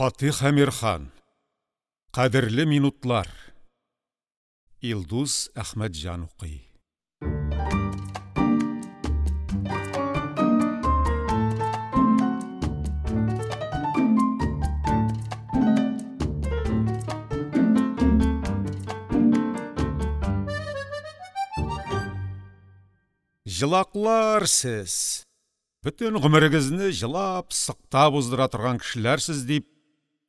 Фатих Әмирхан. Кадерле минутлар. Илдус Әхмәтҗан укый. Җылаклар сез! Бөтен гомерегезне җылап, сыктап уздыра торган кешеләр сез, дип,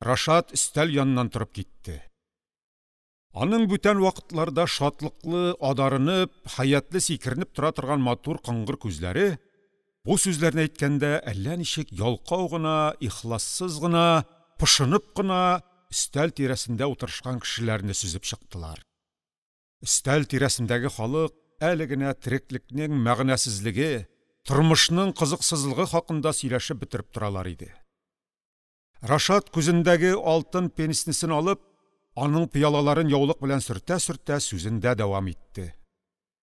Рашат өстәл яныннан торып китте. Аның бүтән вакытларда шатлыклы, адарынып, хәятле сикеренеп тора торган матур коңгыр күзләре бу сүзләрне әйткәндә әллә ничек ялкау гына, ихлассыз гына, пошынып кына өстәл тирәсендә утырышкан кешеләрне сөзеп чыктылар. Өстәл тирәсендәге халык әле генә тереклекнең мәгънәсезлеге, тормышның кызыксызлыгы хакында сөйләшеп бетереп торалар иде. Рашат күзендәге алтын пенснесен алып, аның пыялаларын яулык белән сөртә-сөртә сүзендә дәвам итте.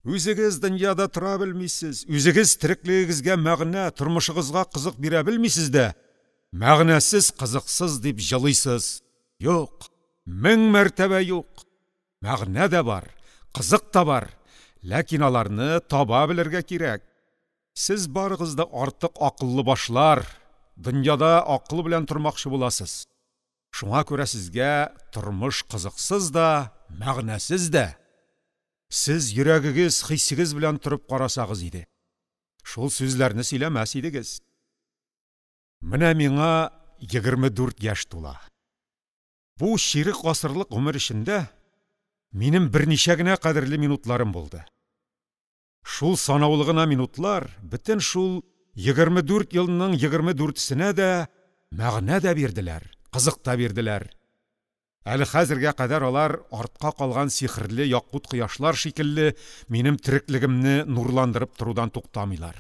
Үзегез дөньяда тора белмисез, үзегез тереклегегезгә мәгънә, тормышыгызга кызык бирә белмисез дә, мәгънәсез, кызыксыз дип җылыйсыз. Юк, мең мәртәбә юк. Мәгънә дә бар, кызык та бар, ләкин аларны таба белергә кирәк. Сез барыгыз да артык акыллы башлар, дөньяда акыл белән тормакчы буласыз. Шуңа күрә сезгә тормыш кызыксыз да, мәгънәсез дә. Сез йөрәгегез, хисегез белән торып карасагыз иде. Шул сүзләрне сөйләмәс идегез. Менә миңа 24 яшь тула. Бу чирек гасырлык гомер эчендә минем берничә генә кадерле минутларым булды. Шул санаулы гына минутлар бөтен шул 24 елның 24сенә дә мәгънә дә бирделәр, кызык та бирделәр. Әле хәзергә кадәр алар артка калган сихерле якут кояшлар шикелле минем тереклегемне нурландырып торудан туктамыйлар.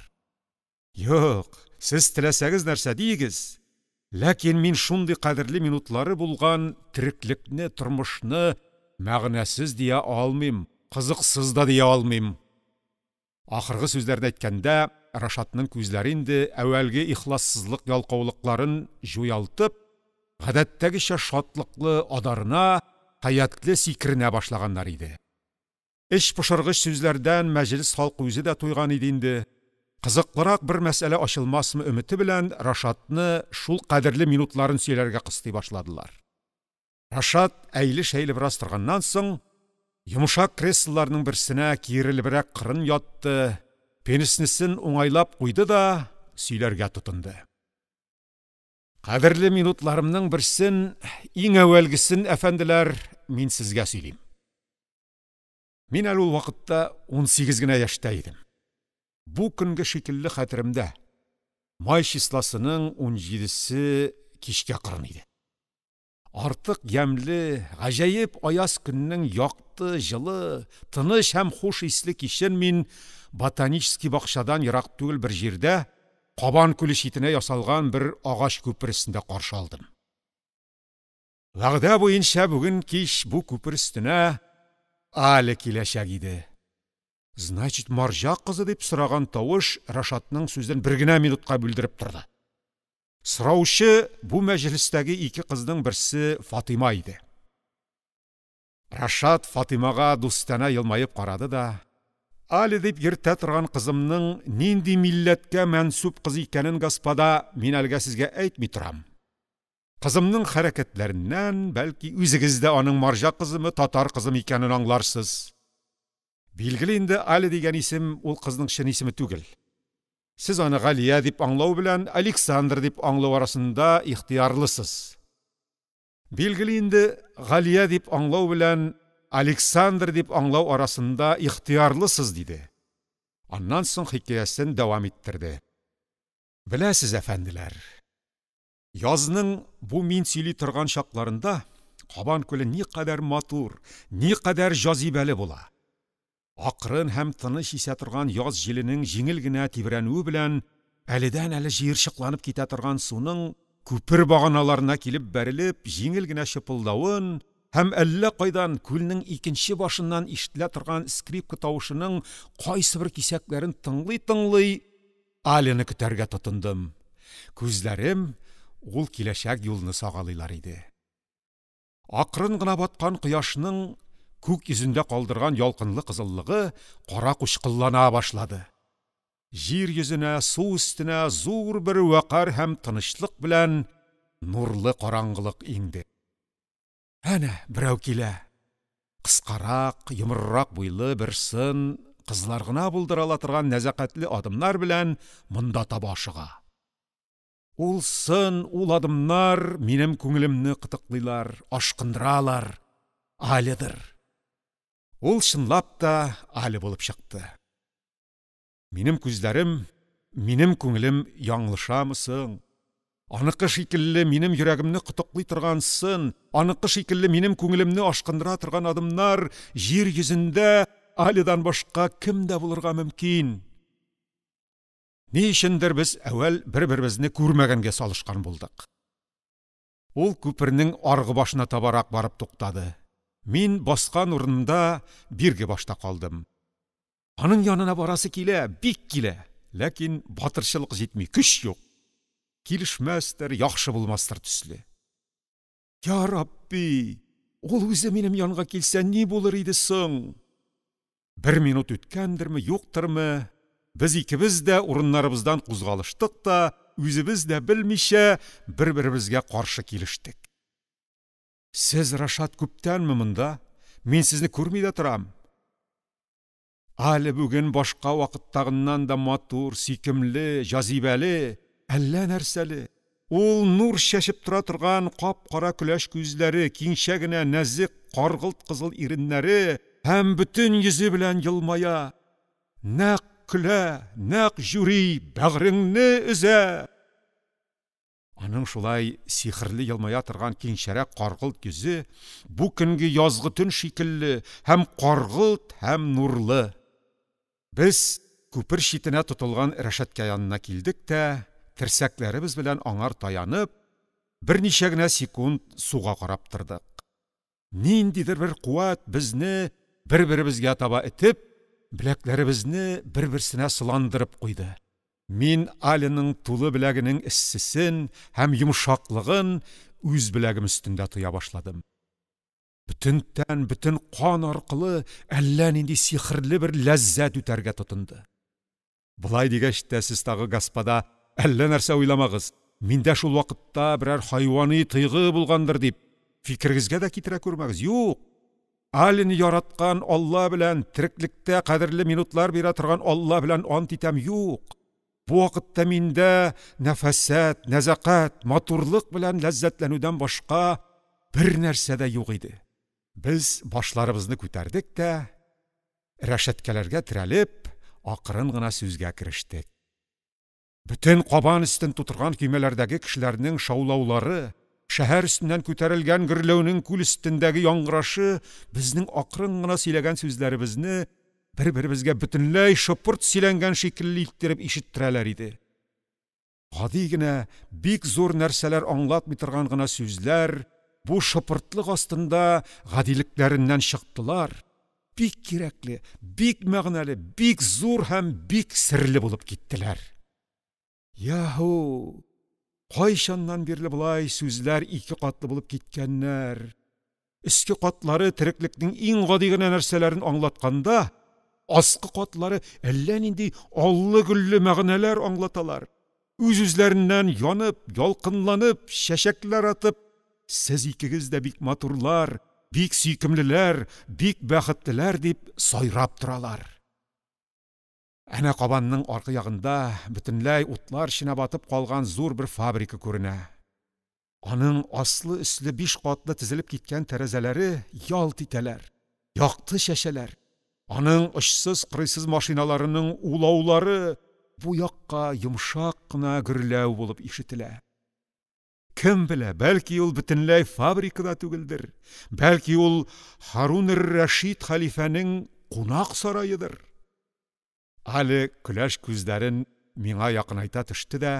Юк, сез теләсәгез нәрсә диегез, ләкин мин шундый кадерле минутлары булган тереклекне, тормышны мәгънәсез дия алмыйм, кызыксыз да дия алмыйм. Ахыргы сүзләрне әйткәндә, Рашатның күзләре инде әүвәлге ихлассызлык ялкаулыкларын җуялтып, гадәттәгечә шатлыклы адарына, хәятле сикеренә башлаганнар иде. Эч пошыргыч сүзләрдән мәҗлес халкы үзе дә туйган иде инде. Кызыклырак бер мәсьәлә ачылмасмы өмете белән Рашатны шул кадерле минутларын сөйләргә кыстый башладылар. Рашат әйле-шәйле бераз торганнан соң, йомшак креслоларның берсенә киерелебрәк кырын ятты, пенснесен уңайлап куйды да сөйләргә тотынды. Кадерле минутларымның берсен, иң әүвәлгесен, әфәнделәр, мин сезгә сөйлим. Мин әле ул вакытта 18 генә яшьтә идем. Бу көнге шикелле хәтеремдә. Май числосының 17-се кичкә кырын иде. Артык ямьле, гаҗәеп аяз көннең якты, җылы, тыныч һәм хуш исле кичен мин ботанический бакчадан ерак түгел бер җирдә Кабан күле читенә ясалган бер агач күпер өстендә каршы алдым. Вәгъдә буенча бүген кич бу күпер өстенә Аля киләчәк иде. Значит, марҗа кызы дип сораган тавыш Рашатның сүзен бер генә минутка бүлдереп торды. Сораучы бу мәҗлестәге ике кызның берсе Фатыйма иде. Рашат Фатыймага дустанә елмаеп карады да, Аля дип йөртә торган кызымның нинди милләткә мәнсүп кыз икәнен, господа, мин әлегә сезгә әйтми торам. Кызымның хәрәкәтләреннән, бәлки, үзегез дә аның марҗа кызымы, татар кызымы икәнен аңларсыз. Билгеле инде, Аля дигән исем ул кызның чын исеме түгел. Сез аны Галия дип аңлау белән Александр дип аңлау арасында ихтыярлысыз. Билгеле инде, Галия дип аңлау белән Александр дип аңлау арасында ихтыярлысыз, диде. Аннан соң хикәясен дәвам иттерде. Беләсез, әфәнделәр, язның бу мин сөйли торган чакларында Кабан күле никадәр матур, никадәр җазибәле була. Акрын һәм тыныч исә торган яз җиленең җиңел генә тибрәнүе белән әледән-әле җыерчыкланып китә торган суның күпер баганаларына килеп бәрелеп, җиңел генә чыпылдавын һәм әллә кайдан күлнең икенче башыннан ишетелә торган скрипка тавышының кайсыбер кисәкләрен тыңлый-тыңлый, Аляны көтәргә тотындым. Күзләрем ул киләчәк юлны сагалыйлар иде. Акрын гына баткан кояшның күк йөзендә калдырган ялкынлы кызыллыгы кара кучкыллана башлады. Җир йөзенә, су өстенә зур бер вәкарь һәм тынычлык белән нурлы караңгылык иңде. Әнә берәү килә. Кыскарак, йомрырак буйлы бер сын, кызлар гына булдыра ала торган нәзакәтле адымнар белән монда таба ашыга. Ул сын, ул адымнар минем күңелемне кытыклыйлар, ашкындыралар. Аледыр. Ул чынлап та Але булып чыкты. Минем күзләрем, минем күңелем яңлышамы соң? Аныкы шикелле минем йөрәгемне кытыклый торган сын, аныкы шикелле минем күңелемне ашкындыра торган адымнар җир йөзендә Алидан башка кемдә булырга мөмкин? Ни өчендер без әүвәл бер-беребезне күрмәгәнгә салышкан булдык. Ул күпернең аргы башына табарак барып туктады. Мин баскан урынымда бирге башта калдым. Аның янына барасы килә, бик килә, ләкин батырчылык җитми, көч юк. Килешмәстер, яхшы булмастыр төсле. Я Рабби, ул үзе минем янга килсә, ни булыр иде соң? Бер минут үткәндерме, юктырмы, без икебез дә урыннарыбыздан кузгалыштык та, үзебез дә белмичә, бер-беребезгә каршы килештек. Сез, Рашат, күптәнме монда? Мин сезне күрми дә торам. Әле бүген башка вакыттагыннан да матур, сөйкемле, җазибәле, әллә нәрсәле. Ул нур чәчеп тора торган кап-кара көләч күзләре, киңчә генә нәзек каргылт кызыл иреннәре һәм бөтен йөзе белән елмая. Нәкъ көлә, нәкъ җүри, бәгыреңне өзә. Аның шулай сихерле елмая торган киңчәрәк каргылт йөзе бу көнге язгы төн шикелле һәм каргылт, һәм нурлы. Без күпер читенә тотылган рәшәткә янына килдек тә, терсәкләребез белән аңар таянып, берничә генә секунд суга карап тордык. Ниндидер бер куәт безне бер-беребезгә таба этеп, беләкләребезне бер-берсенә сыландырып куйды. Мин Аленың тулы беләгенең эссесен һәм йомшаклыгын үз беләгем өстендә тоя башладым. Бөтен тән, бөтен кан аркылы әллә нинди сихерле бер ләззәт үтәргә тотынды. Болай дигәч тә сез тагы, господа, әллә нәрсә уйламагыз, миндә шул вакытта берәр хайвани тойгы булгандыр дип, фикерегезгә дә китерә күрмәгез. Юк. Алины яраткан Алла белән, тереклектә кадерле минутлар бирә торган Алла белән ант итәм, юк. Бу вакытта миндә нәфасәт, нәзакәт, матурлык белән ләззәтләнүдән башка бер нәрсә дә юк иде. Без башларыбызны күтәрдек тә, рәшәткәләргә терәлеп, акрын гына сүзгә керештек. Бөтен Кабан өстен тутырган көймәләрдәге кешеләрнең шаулаулары, шәһәр өстеннән күтәрелгән гөрләүнең күл өстендәге яңгырашы безнең акрын гына сөйләгән сүзләребезне бер-беребезгә бөтенләй шыпырт сөйләнгән шикелле иттереп ишеттерәләр иде. Гади генә, бик зур нәрсәләр аңлатмый торган гына сүзләр бу шыпыртлык астында гадилекләреннән чыктылар, бик кирәкле, бик мәгънәле, бик зур һәм бик серле булып киттеләр. Яһу! Кайчаннан бирле болай сүзләр ике катлы булып киткәннәр? Өске катлары тереклекнең иң гади генә нәрсәләрен аңлатканда, аскы катлары әллә нинди аллы-гөлле мәгънәләр аңлаталар. Үз-үзләреннән янып, ялкынланып, чәчәкләр атып, сез икегез дә бик матурлар, бик сөйкемлеләр, бик бәхетлеләр дип сайрап торалар. Әнә Кабанның аркы ягында бөтенләй утлар эченә батып калган зур бер фабрика күренә. Аның аслы-өсле биш катлы тезелеп киткән тәрәзәләре ялт итәләр, якты чәчәләр. Аның очсыз-кырыйсыз машиналарының улаулары бу якка йомшак кына гөрләү булып ишетелә. Кем белә, бәлки ул бөтенләй фабрика да түгелдер, бәлки ул Һарун эр-Рәшид хәлифәнең кунак сараедыр. Але көләч күзләрен миңа якынайта төште дә,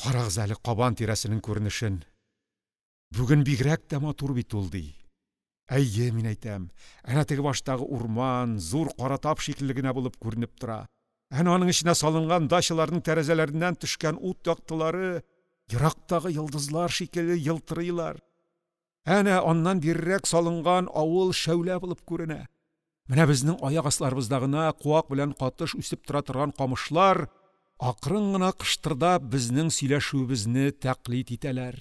Карагыз әле Кабан тирәсенең күренешен. Бүген бигрәк тә матур бит ул, ди. Әйе, мин әйтәм, әнә теге баштагы урман зур кара тап шикелле генә булып күренеп тора. Әнә аның эченә салынган дачаларның тәрәзәләреннән төшкән ут яктылары Ерактагы йолдызлар шикелле елтырыйлар. Әнә аннан биррәк салынган авыл шәүлә булып күренә. Менә безнең аяк асларыбызда гына куак белән катыш үсеп тора торган камышлар акрын гына кыштырдап безнең сөйләшүебезне тәкълит итәләр.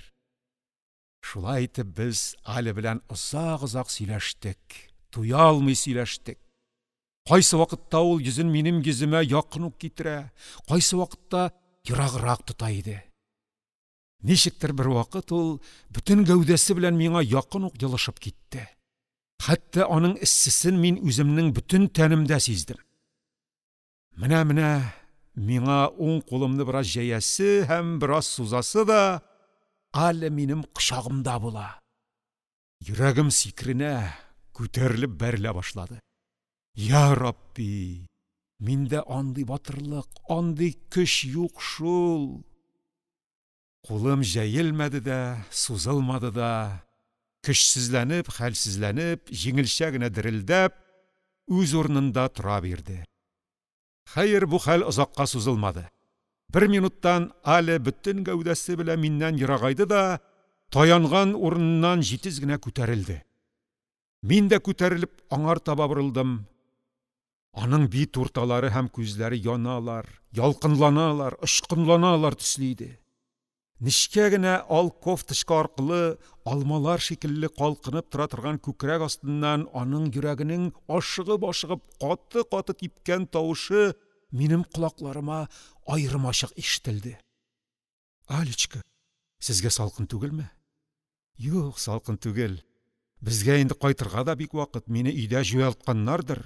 Шулай итеп без Аля белән озак-озак сөйләштек, туя алмый сөйләштек. Кайсы вакытта ул йөзен минем йөземә якын ук китерә, кайсы вакытта ераграк тота иде. Ничектер бер вакыт ул бөтен гәүдәсе белән миңа якын ук елышып китте. Хәтта аның эссесен мин үземнең бөтен тәнемдә сиздем. Менә-менә миңа уң кулымны бераз җәясе һәм бераз сузасы да, Аля минем кочагымда була. Йөрәгем сикеренә, күтәрелеп бәрелә башлады. Я Рабби, миндә андый батырлык, андый көч юк шул. Кулым җәелмәде дә, сузылмады да, көчсезләнеп, хәлсезләнеп, җиңелчә генә дерелдәп, үз урынында тора бирде. Хәер, бу хәл озакка сузылмады. Бер минуттан Аля бөтен гәүдәсе белән миннән ерагайды да, таянган урыныннан җитез генә күтәрелде. Мин дә күтәрелеп аңар таба борылдым. Аның бит урталары һәм күзләре яналар, ялкынланалар, очкынланалар төсле иде. Нечкә генә ал кофточка аркылы алмалар шикелле калкынып тора торган күкрәк астыннан аның йөрәгенең ашыгып-ашыгып каты-каты типкән тавышы минем колакларыма аерым-ачык ишетелде. Алечка, сезгә салкын түгелме? Юк, салкын түгел. Безгә инде кайтырга да бик вакыт, мине өйдә җуялтканнардыр.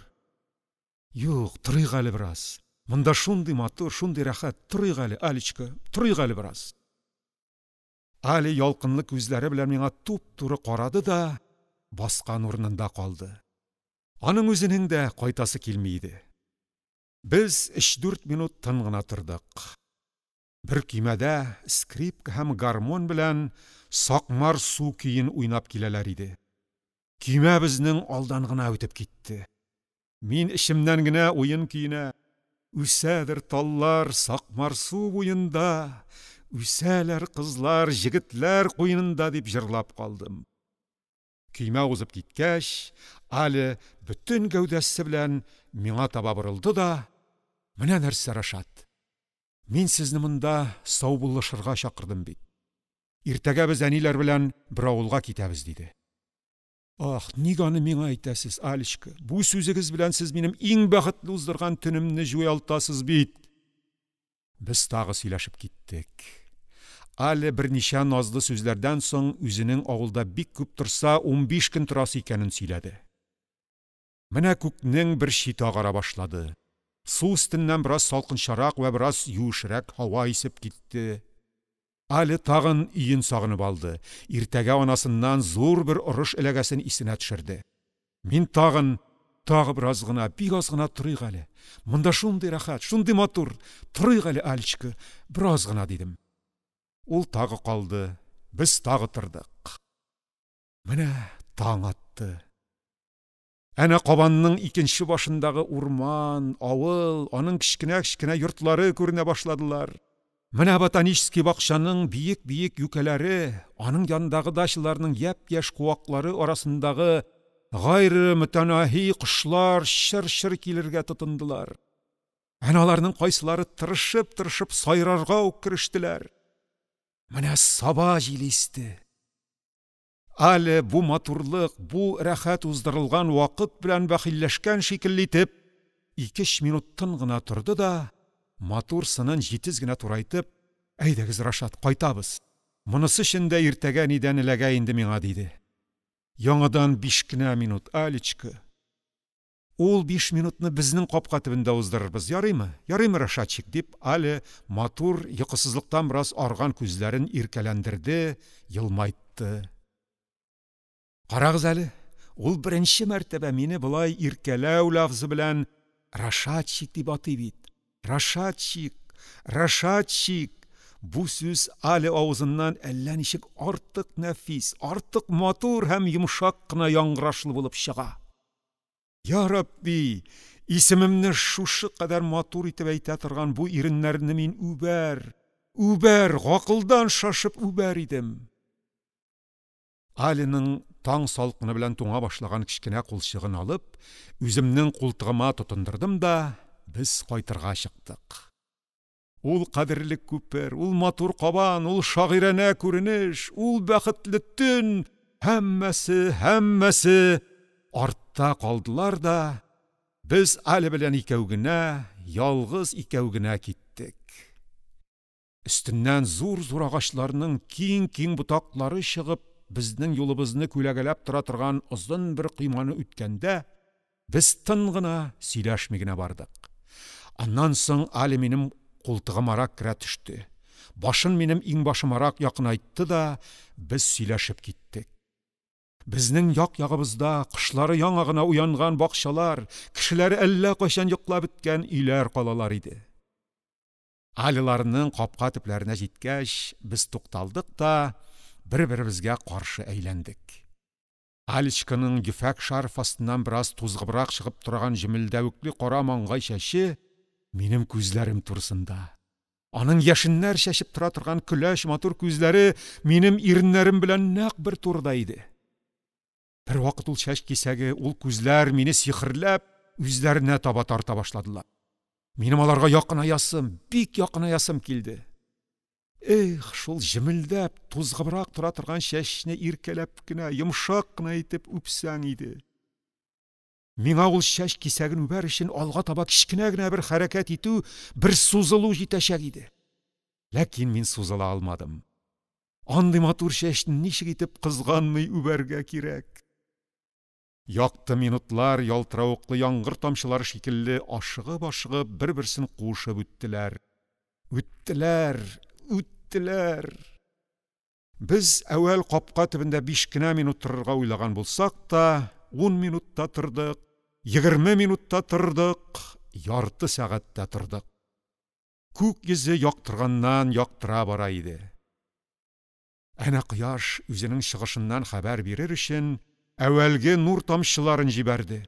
Юк, торыйк әле бераз. Монда шундый матур, шундый рәхәт. Торыйк әле, Алечка, торыйк әле бераз. Али ялкынлы күзләре белән миңа туп-туры карады да, баскан урынында калды. Аның үзенең дә кайтасы килми иде. Без өч-дүрт минут тын гына тордык. Бер көймәдә скрипка һәм гармон белән Сакмар су көен уйнап киләләр иде. Көймә безнең алдан гына үтеп китте. Мин эчемнән генә уен көенә, Үсәдер таллар Сакмар су буенда, үсәләр кызлар җегетләр куенында дип җырлап калдым. Көймә узып киткәч, Аля бөтен гәүдәсе белән миңа таба борылды да, Менә нәрсә, Рашат, мин сезне монда саубуллашырга чакырдым бит. Иртәгә без әниләр белән бер авылга китәбез, диде. Ах, ник аны миңа әйтәсез, Алечка? Бу сүзегез белән сез минем иң бәхетле уздырган төнемне җуялтасыз бит. Без тагы сөйләшеп киттек. Аля берничә назлы сүзләрдән соң үзенең авылда бик күп торса, 15 көн торасы икәнен сөйләде. Менә күкнең бер чите агара башлады. Су өстеннән бераз салкынчарак вә бераз юешрәк һава исеп китте. Аля тагын өен сагынып алды. Иртәгә анасыннан зур бер орыш эләгәсен исенә төшерде. Мин тагын, тагы бераз гына, бик аз гына торыйк әле. Монда шундый рәхәт, шундый матур. Торыйк әле, Алечка, бераз гына, дидем. Ул тагы калды, без тагы тордык. Менә таң атты. Әнә Кабанның икенче башындагы урман, авыл, аның кечкенә-кечкенә йортлары күренә башладылар. Менә ботанический бакчаның биек-биек юкәләре, аның янындагы дачаларның япь-яшь куаклары арасындагы гайре мөтәнаһи кошлар чыр-чыр килергә тотындылар. Әнә аларның кайсылары тырышып-тырышып сайрарга ук керештеләр. Менә саба җиле исте. Аля бу матурлык, бу рәхәт уздырылган вакыт белән бәхилләшкән шикелле итеп, ике-өч минут тын гына торды да, матур сынын җитез генә турайтып, Әйдәгез, Рашат, кайтабыз. Монысы өчен дә иртәгә нидән эләгә инде миңа, диде. Яңадан биш кенә минут, Алечка. Ул биш минутны безнең капка төбендә уздырырбыз, ярыймы? Ярыймы, Рашатчик? дип, Аля матур, йокысызлыктан бераз арган күзләрен иркәләндерде, елмайтты. Карагыз әле, ул беренче мәртәбә мине болай иркәләү лафзы белән Рашатчик дип атый бит. Рашатчик, Рашатчик! Бу сүз Аля авызыннан әллә ничек артык нәфис, артык матур һәм йомшак кына яңгырашлы булып чыга. Я Рабби, исемемне шушы кадәр матур итеп әйтә торган бу иреннәрне мин үбәр, Үбәр, гакылдан шашып үбәр идем. Алиның таң салкыны белән туңа башлаган кечкенә кулчыгын алып, үземнең култыгыма тотындырдым да, без кайтырга чыктык. Ул кадерле күпер, ул матур кабан, ул шагыйранә күренеш, ул бәхетле төн, һәммәсе, һәммәсе артта калдылар да, без Аля белән икәү генә, ялгыз икәү генә киттек. Өстеннән зур-зур агачларның киң-киң ботаклары чыгып, безнең юлыбызны күләгәләп тора торган озын бер койманы үткәндә, без тын гына, сөйләшми генә бардык. Аннан соң Аля минем култыгымарак керә төште. Башын минем иңбашымарак якынайтты да, без сөйләшеп киттек. Безнең як-ягыбызда кошлары яңа гына уянган бакчалар, кешеләре әллә кайчан йоклап беткән өйләр калалар иде. Алиларның капка төпләренә җиткәч, без тукталдык та бер-беребезгә каршы әйләндек. Алечканың ефәк шарф астыннан бераз тузгыбрак чыгып торган җемелдәвекле кара маңгай чәче минем күзләрем турысында. Аның яшеннәр чәчеп тора торган көләч матур күзләре минем иреннәрем белән нәкъ бер турыда иде. Бервакыт ул чәч кисәге, ул күзләр мине сихерләп, үзләренә таба тарта башладылар. Минем аларга якынаясым, бик якынаясым килде. Эх, шул җемелдәп, тузгыбрак тора торган чәчне иркәләп кенә, йомшак кына итеп үпсәң иде. Миңа ул чәч кисәген үбәр өчен алга таба кечкенә генә бер хәрәкәт итү, бер сузылу җитәчәк иде. Ләкин мин сузыла алмадым. Андый матур чәчне ничек итеп кызганмый үбәргә кирәк? Якты минутлар ялтыравыклы яңгыр тамчылары шикелле ашыгып-ашыгып бер-берсен куышып үттеләр. Үттеләр, үттеләр. Без әүвәл капка төбендә 5 кенә минут торырга уйлаган булсак та, 10 минутта тордык, 20 минутта тордык, ярты сәгатьтә тордык. Күк йөзе яктырганнан яктыра бара иде. Әнә кояш үзенең чыгышыннан хәбәр бирер өчен әүвәлге нур тамчыларын җибәрде.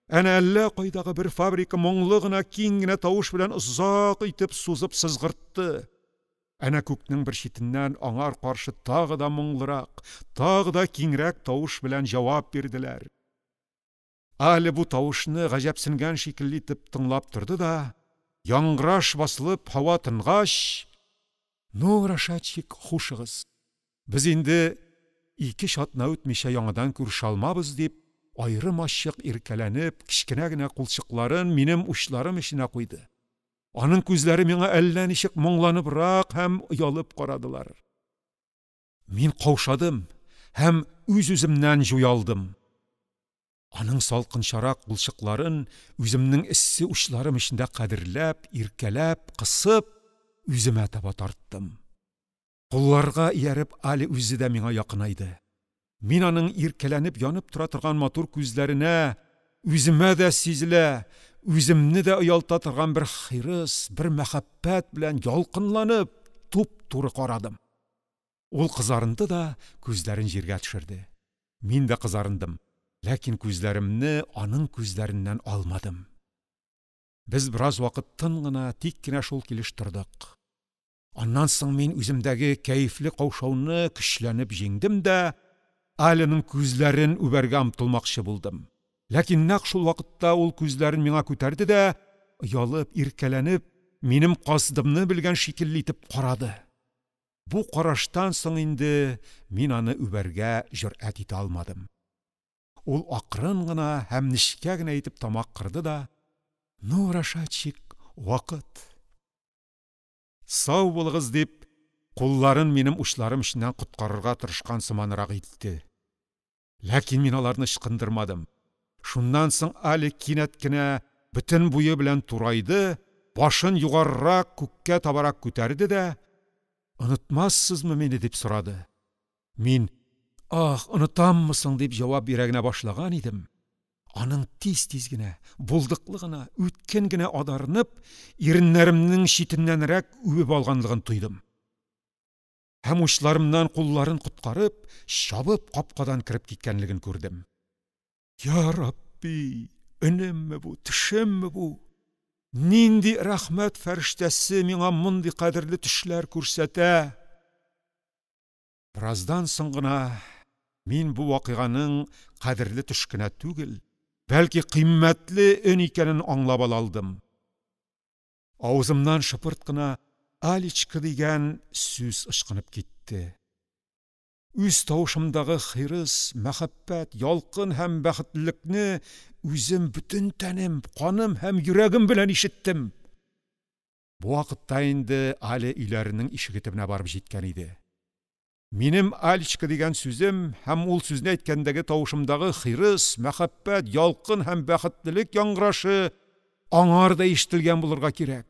Әнә әллә кайдагы бер фабрика моңлы гына киң генә тавыш белән озак итеп сузып сызгыртты. Әнә күкнең бер читеннән аңар каршы тагы да моңлырак, тагы да киңрәк тавыш белән җавап бирделәр. Аля бу тавышны гаҗәпсенгән шикелле итеп тыңлап торды да, яңгыраш басылып, һава тынгач, «Ну, Рашатчик, хушыгыз. Без инде ике атна үтмичә яңадан күрешә алмабыз», дип, аерым ачык иркәләнеп, кечкенә генә кулчыкларын минем учларым эченә куйды. Аның күзләре миңа әллә ничек моңланыбрак һәм оялып карадылар. Мин каушадым һәм үз-үземнән җуялдым. Аның салкынчарак кулчыкларын үземнең эссе учларым эчендә кадерләп, иркәләп, кысып, үземә таба тарттым. Кулларга ияреп Али үзе дә миңа якынайды. Мин аның иркәләнеп янып тора торган матур күзләренә үземә дә сизелә, үземне дә оялта торган бер хирыс, бер мәхәббәт белән ялкынланып, туп-туры карадым. Ул кызарынды да күзләрен җиргә төшерде. Мин дә кызарындым, ләкин күзләремне аның күзләреннән алмадым. Без бераз вакыт тын гына, тик кенә шул килеш тордык. Аннан соң мин үземдәге кәефле каушауны көчләнеп җиңдем дә, Аляның күзләрен үбәргә омтылмакчы булдым. Ләкин нәкъ шул вакытта ул күзләрен миңа күтәрде дә, оялып, иркәләнеп, минем касдымны белгән шикелле итеп карады. Бу караштан соң инде мин аны үбәргә җөрьәт итә алмадым. Ул акрын гына һәм нечкә генә итеп тамак кырды да, «Ну, Рашатчик, вакыт!» Сау булыгыз дип, кулларын минем учларым эченнән коткарырга тырышкан сыманрак итте. Ләкин мин аларны ычкындырмадым. Шуннан соң Али кинәт кенә бөтен буе белән турайды, башын югарырак күккә табарак күтәрде дә, «Онытмассызмы мине?» дип сорады. Мин, «Ах, онытаммы соң?» дип җавап бирә генә башлаган идем. Аның тиз-тиз генә, булдыклы гына, үткен генә адарынып, иреннәремнең читеннәнрәк үбеп алганлыгын тойдым. Һәм учларымнан кулларын коткарып, чабып капкадан кереп киткәнлеген күрдем. Я Рабби, өнемме бу, төшемме бу? Нинди рәхмәт фәрештәсе миңа мондый кадерле төшләр күрсәтә? Бераздан соң гына мин бу вакыйганың кадерле төш кенә түгел, бәлки кыйммәтле өн икәнен аңлап ала алдым. Авызымнан шыпырт кына «Алечка» дигән сүз ычкынып китте. Үз тавышымдагы хирыс, мәхәббәт, ялкын һәм бәхетлелекне үзем бөтен тәнем, каным һәм йөрәгем белән ишеттем. Бу вакытта инде Аля өйләренең ишеге төбенә барып җиткән иде. Минем «Алечка» дигән сүзем һәм ул сүзне әйткәндәге тавышымдагы хирыс, мәхәббәт, ялкын һәм бәхетлелек яңгырашы аңар да ишетелгән булырга кирәк.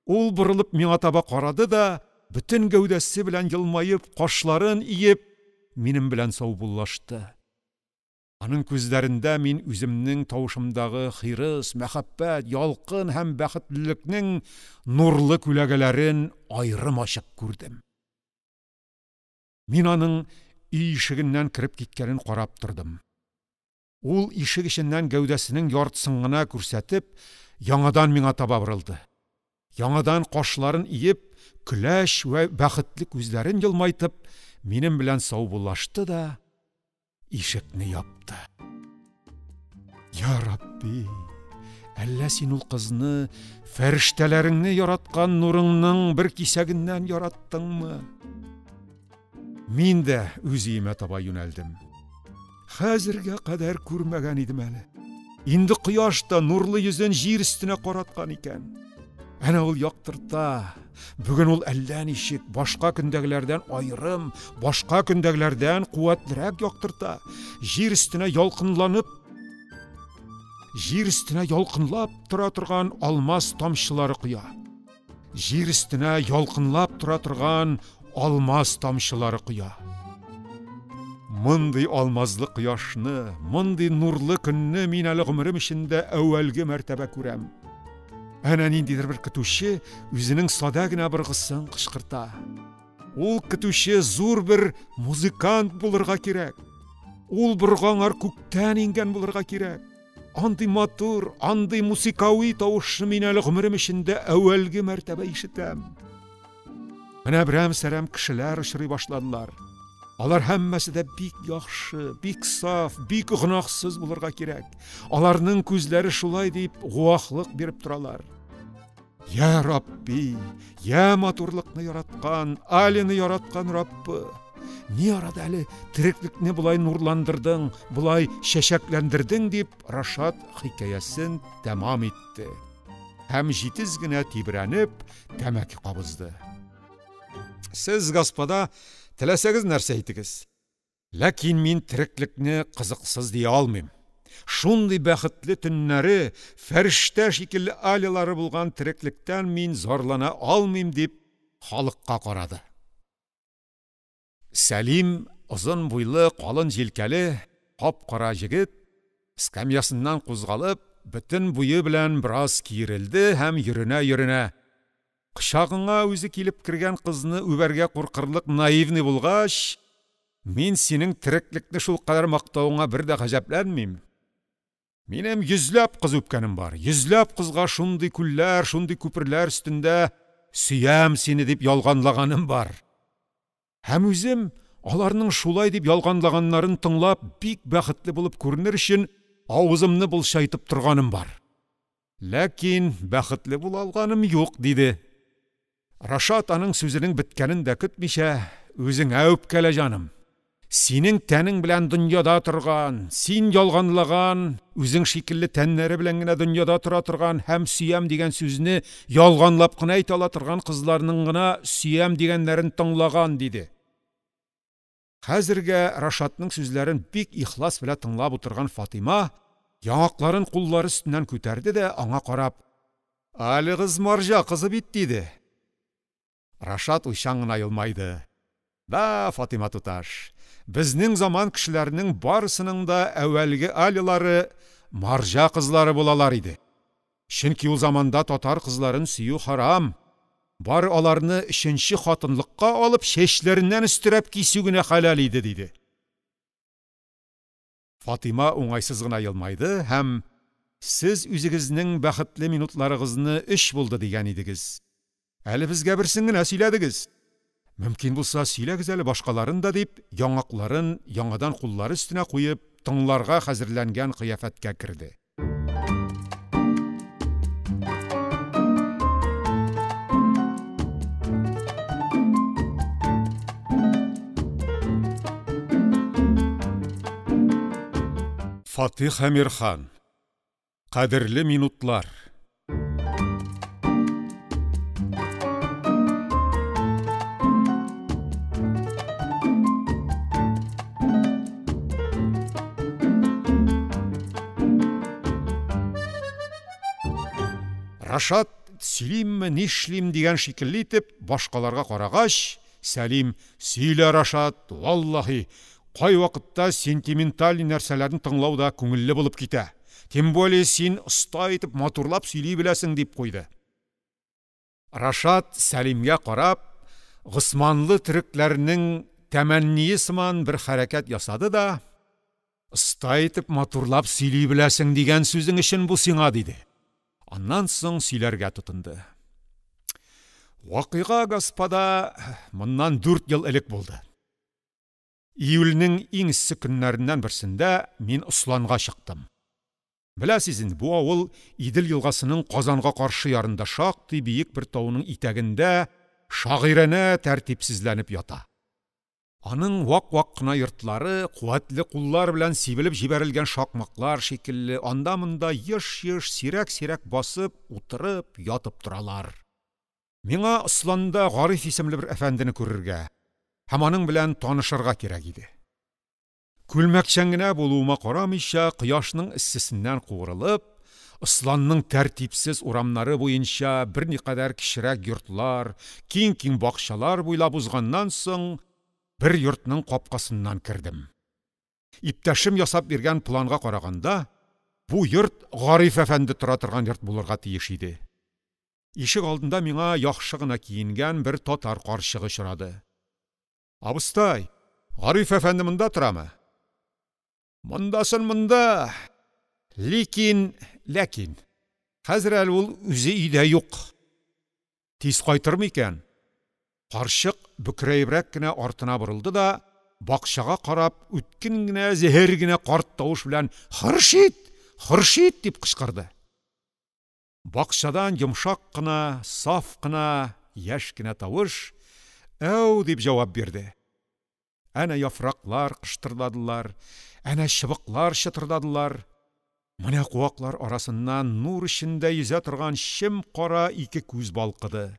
Ул борылып миңа таба карады да, бөтен гәүдәсе белән елмаеп, кашларын иеп, минем белән саубуллашты. Аның күзләрендә мин үземнең тавышымдагы хирыс, мәхәббәт, ялкын һәм бәхетлелекнең нурлы күләгәләрен аерым ачык күрдем. Мин аның өй ишегеннән кереп киткәнен карап тордым. Ул ишек эченнән гәүдәсенең яртысын гына күрсәтеп, яңадан миңа таба борылды. Яңадан кашларын иеп, көләч вә бәхетле күзләрен елмайтып, минем белән саубуллашты да ишекне япты. Я Рабби, әллә син ул кызны фәрештәләреңне яраткан нурыңның бер кисәгеннән яраттыңмы? Мин дә үз өемә таба юнәлдем. Хәзергә кадәр күрмәгән идем әле. Инде кояш та нурлы йөзен җир өстенә караткан икән. Әнә ул яктырта. Бүген ул әллә ничек башка көндәгеләрдән аерым, башка көндәгеләрдән куәтлерәк яктырта. Җир өстенә ялкынланып, җир өстенә ялкынлап тора торган алмаз тамчылары коя. Җир өстенә ялкынлап тора торган алмаз тамчылары коя. Мондый алмазлы кояшны, мондый нурлы көнне мин әле гомерем эчендә әүвәлге мәртәбә күрәм. Әнә ниндидер бер көтүче үзенең садә генә быргысын кычкырта. Ул көтүче зур бер музыкант булырга кирәк. Ул быргы аңар күктән иңгән булырга кирәк. Андый матур, андый мусикауи тавышны мин әле гомерем эчендә әүвәлге мәртәбә ишетәм. Менә берәм-сәрәм кешеләр очрый башладылар. Алар һәммәсе дә бик яхшы, бик саф, бик гөнаһсыз булырга кирәк. Аларның күзләре шулай дип гуаһлык биреп торалар. Я Рабби, я матурлыкны яраткан, Алины яраткан Раббы! Ни арада әле тереклекне болай нурландырдың, болай чәчәкләндердең, дип Рашат хикәясен тәмам итте. Һәм җитез генә тибрәнеп, тәмәке кабызды. Сез, господа, теләсәгез нәрсә әйтегез. Ләкин мин тереклекне кызыксыз дия алмыйм. Шундый бәхетле төннәре, фәрештә шикелле алилары булган тереклектән мин зарлана алмыйм, дип халыкка карады. Сәлим, озын буйлы, калын җилкәле, кап-кара җегет, скамьясыннан кузгалып, бөтен буе белән бераз киерелде һәм йөренә-йөренә: «Кочагыңа үзе килеп кергән кызны үбәргә куркырлык наивный булгач, мин синең тереклекне шулкадәр мактавыңа бер дә гаҗәпләнмим. Минем йөзләп кыз үпкәнем бар. Йөзләп кызга шундый күлләр, шундый күперләр өстендә сөям сине дип ялганлаганым бар. Һәм үзем аларның шулай дип ялганлаганнарын тыңлап, бик бәхетле булып күренер өчен авызымны былчайтып торганым бар. Ләкин бәхетле була алганым юк, диде. Рашат аның сүзенең беткәнен дә көтмичә, үзеңә үпкәлә, җаным. Синең тәнең белән дөньяда торган, син ялганлаган, үзең шикелле тәннәре белән генә дөньяда тора торган һәм сөям дигән сүзне ялганлап кына әйтә ала торган кызларның гына сөям дигәннәрен тыңлаган, диде. Хәзергә Рашатның сүзләрен бик ихлас белән тыңлап утырган Фатыйма яңакларын куллары өстеннән күтәрде дә аңа карап: «Алегыз марҗа кызы бит», диде. Рашат уйчан гына елмайды. «Да, Фатыйма туташ, безнең заман кешеләренең барысының да әүвәлге алилары марҗа кызлары булалар иде. Чөнки ул заманда татар кызларын сөю харам. Бары аларны өченче хатынлыкка алып, чәчләреннән өстерәп кисү генә хәләл иде, диде. Фатыйма уңайсыз гына елмайды һәм: Сез үзегезнең бәхетле минутларыгызны өч булды дигән идегез. Әле безгә берсен генә сөйләдегез. Мөмкин булса, сөйләгез әле башкаларын да, дип, яңакларын яңадан куллары өстенә куеп, тыңларга хәзерләнгән кыяфәткә керде. Фатих Әмирхан. Кадерле минутлар. Рашат, сөйлимме, нишлим дигән шикелле итеп, башкаларга карагач, Сәлим, сөйлә, Рашат, валлаһи, кайвакытта сентиментальный нәрсәләрне тыңлау да күңелле булып китә. Тем более син оста итеп, матурлап сөйли беләсең, дип куйды. Рашат Сәлимгә карап, госманлы төрекләрнең тәмәнние сыман бер хәрәкәт ясады да, Оста итеп матурлап сөйли беләсең дигән сүзең өчен бу сиңа, диде. Аннан соң сөйләргә тотынды. Вакыйга, господа, моннан 4 ел элек булды. Июльнең иң эссе көннәреннән берсендә мин Осланга чыктым. Беләсез инде, бу авыл Идел елгасының Казанга каршы ярында шактый биек бер тауның итәгендә шагыйранә тәртипсезләнеп ята. Аның вак-вак кына йортлары куәтле куллар белән сибелеп җибәрелгән шакмаклар шикелле анда-монда еш-еш, сирәк-сирәк басып, утырып, ятып торалар. Миңа Осланда Гариф исемле бер әфәндене күрергә һәм аның белән танышырга кирәк иде. Күлмәкчән генә булуыма карамыйча, кояшның эссесеннән куырылып, Осланның тәртипсез урамнары буенча берникадәр кечерәк йортлар, киң-киң бакчалар буйлап узганнан соң, бер йортның капкасыннан кердем. Иптәшем ясап биргән планга караганда, бу йорт Гариф әфәнде тора торган йорт булырга тиеш иде. Ишек алдында миңа яхшы гына киенгән бер татар карчыгы очрады. Абыстай, Гариф әфәнде монда торамы? Мондасын монда. Ликин, ләкин. Хәзер әле ул үзе өйдә юк. Тиз кайтырмы икән? Карчык бөкрәебрәк кенә артына борылды да, бакчага карап, үткен генә, зәһәр генә карт тавыш белән «Хөршит! Хөршит!» дип кычкырды. Бакчадан йомшак кына, саф кына, яшь кенә тавыш «Әү!» дип җавап бирде. Әнә яфраклар кыштырдадылар, әнә чыбыклар чытырдадылар. Менә куаклар арасыннан нур эчендә йөзә торган чем-кара ике күз балкыды.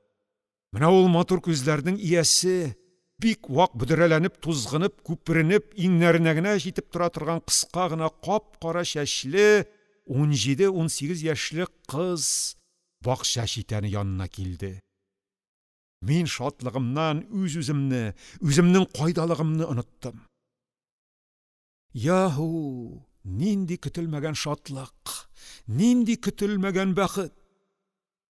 Менә ул матур күзләрнең иясе, бик вак бөдрәләнеп, тузгынып, күперенеп, иңнәренә генә җитеп тора торган кыска гына кап-кара чәчле 17-18 яшьлек кыз бакча читәне янына килде. Мин шатлыгымнан үз-үземне, үземнең кайдалыгымны оныттым. Яһу, нинди көтелмәгән шатлык, нинди көтелмәгән бәхет!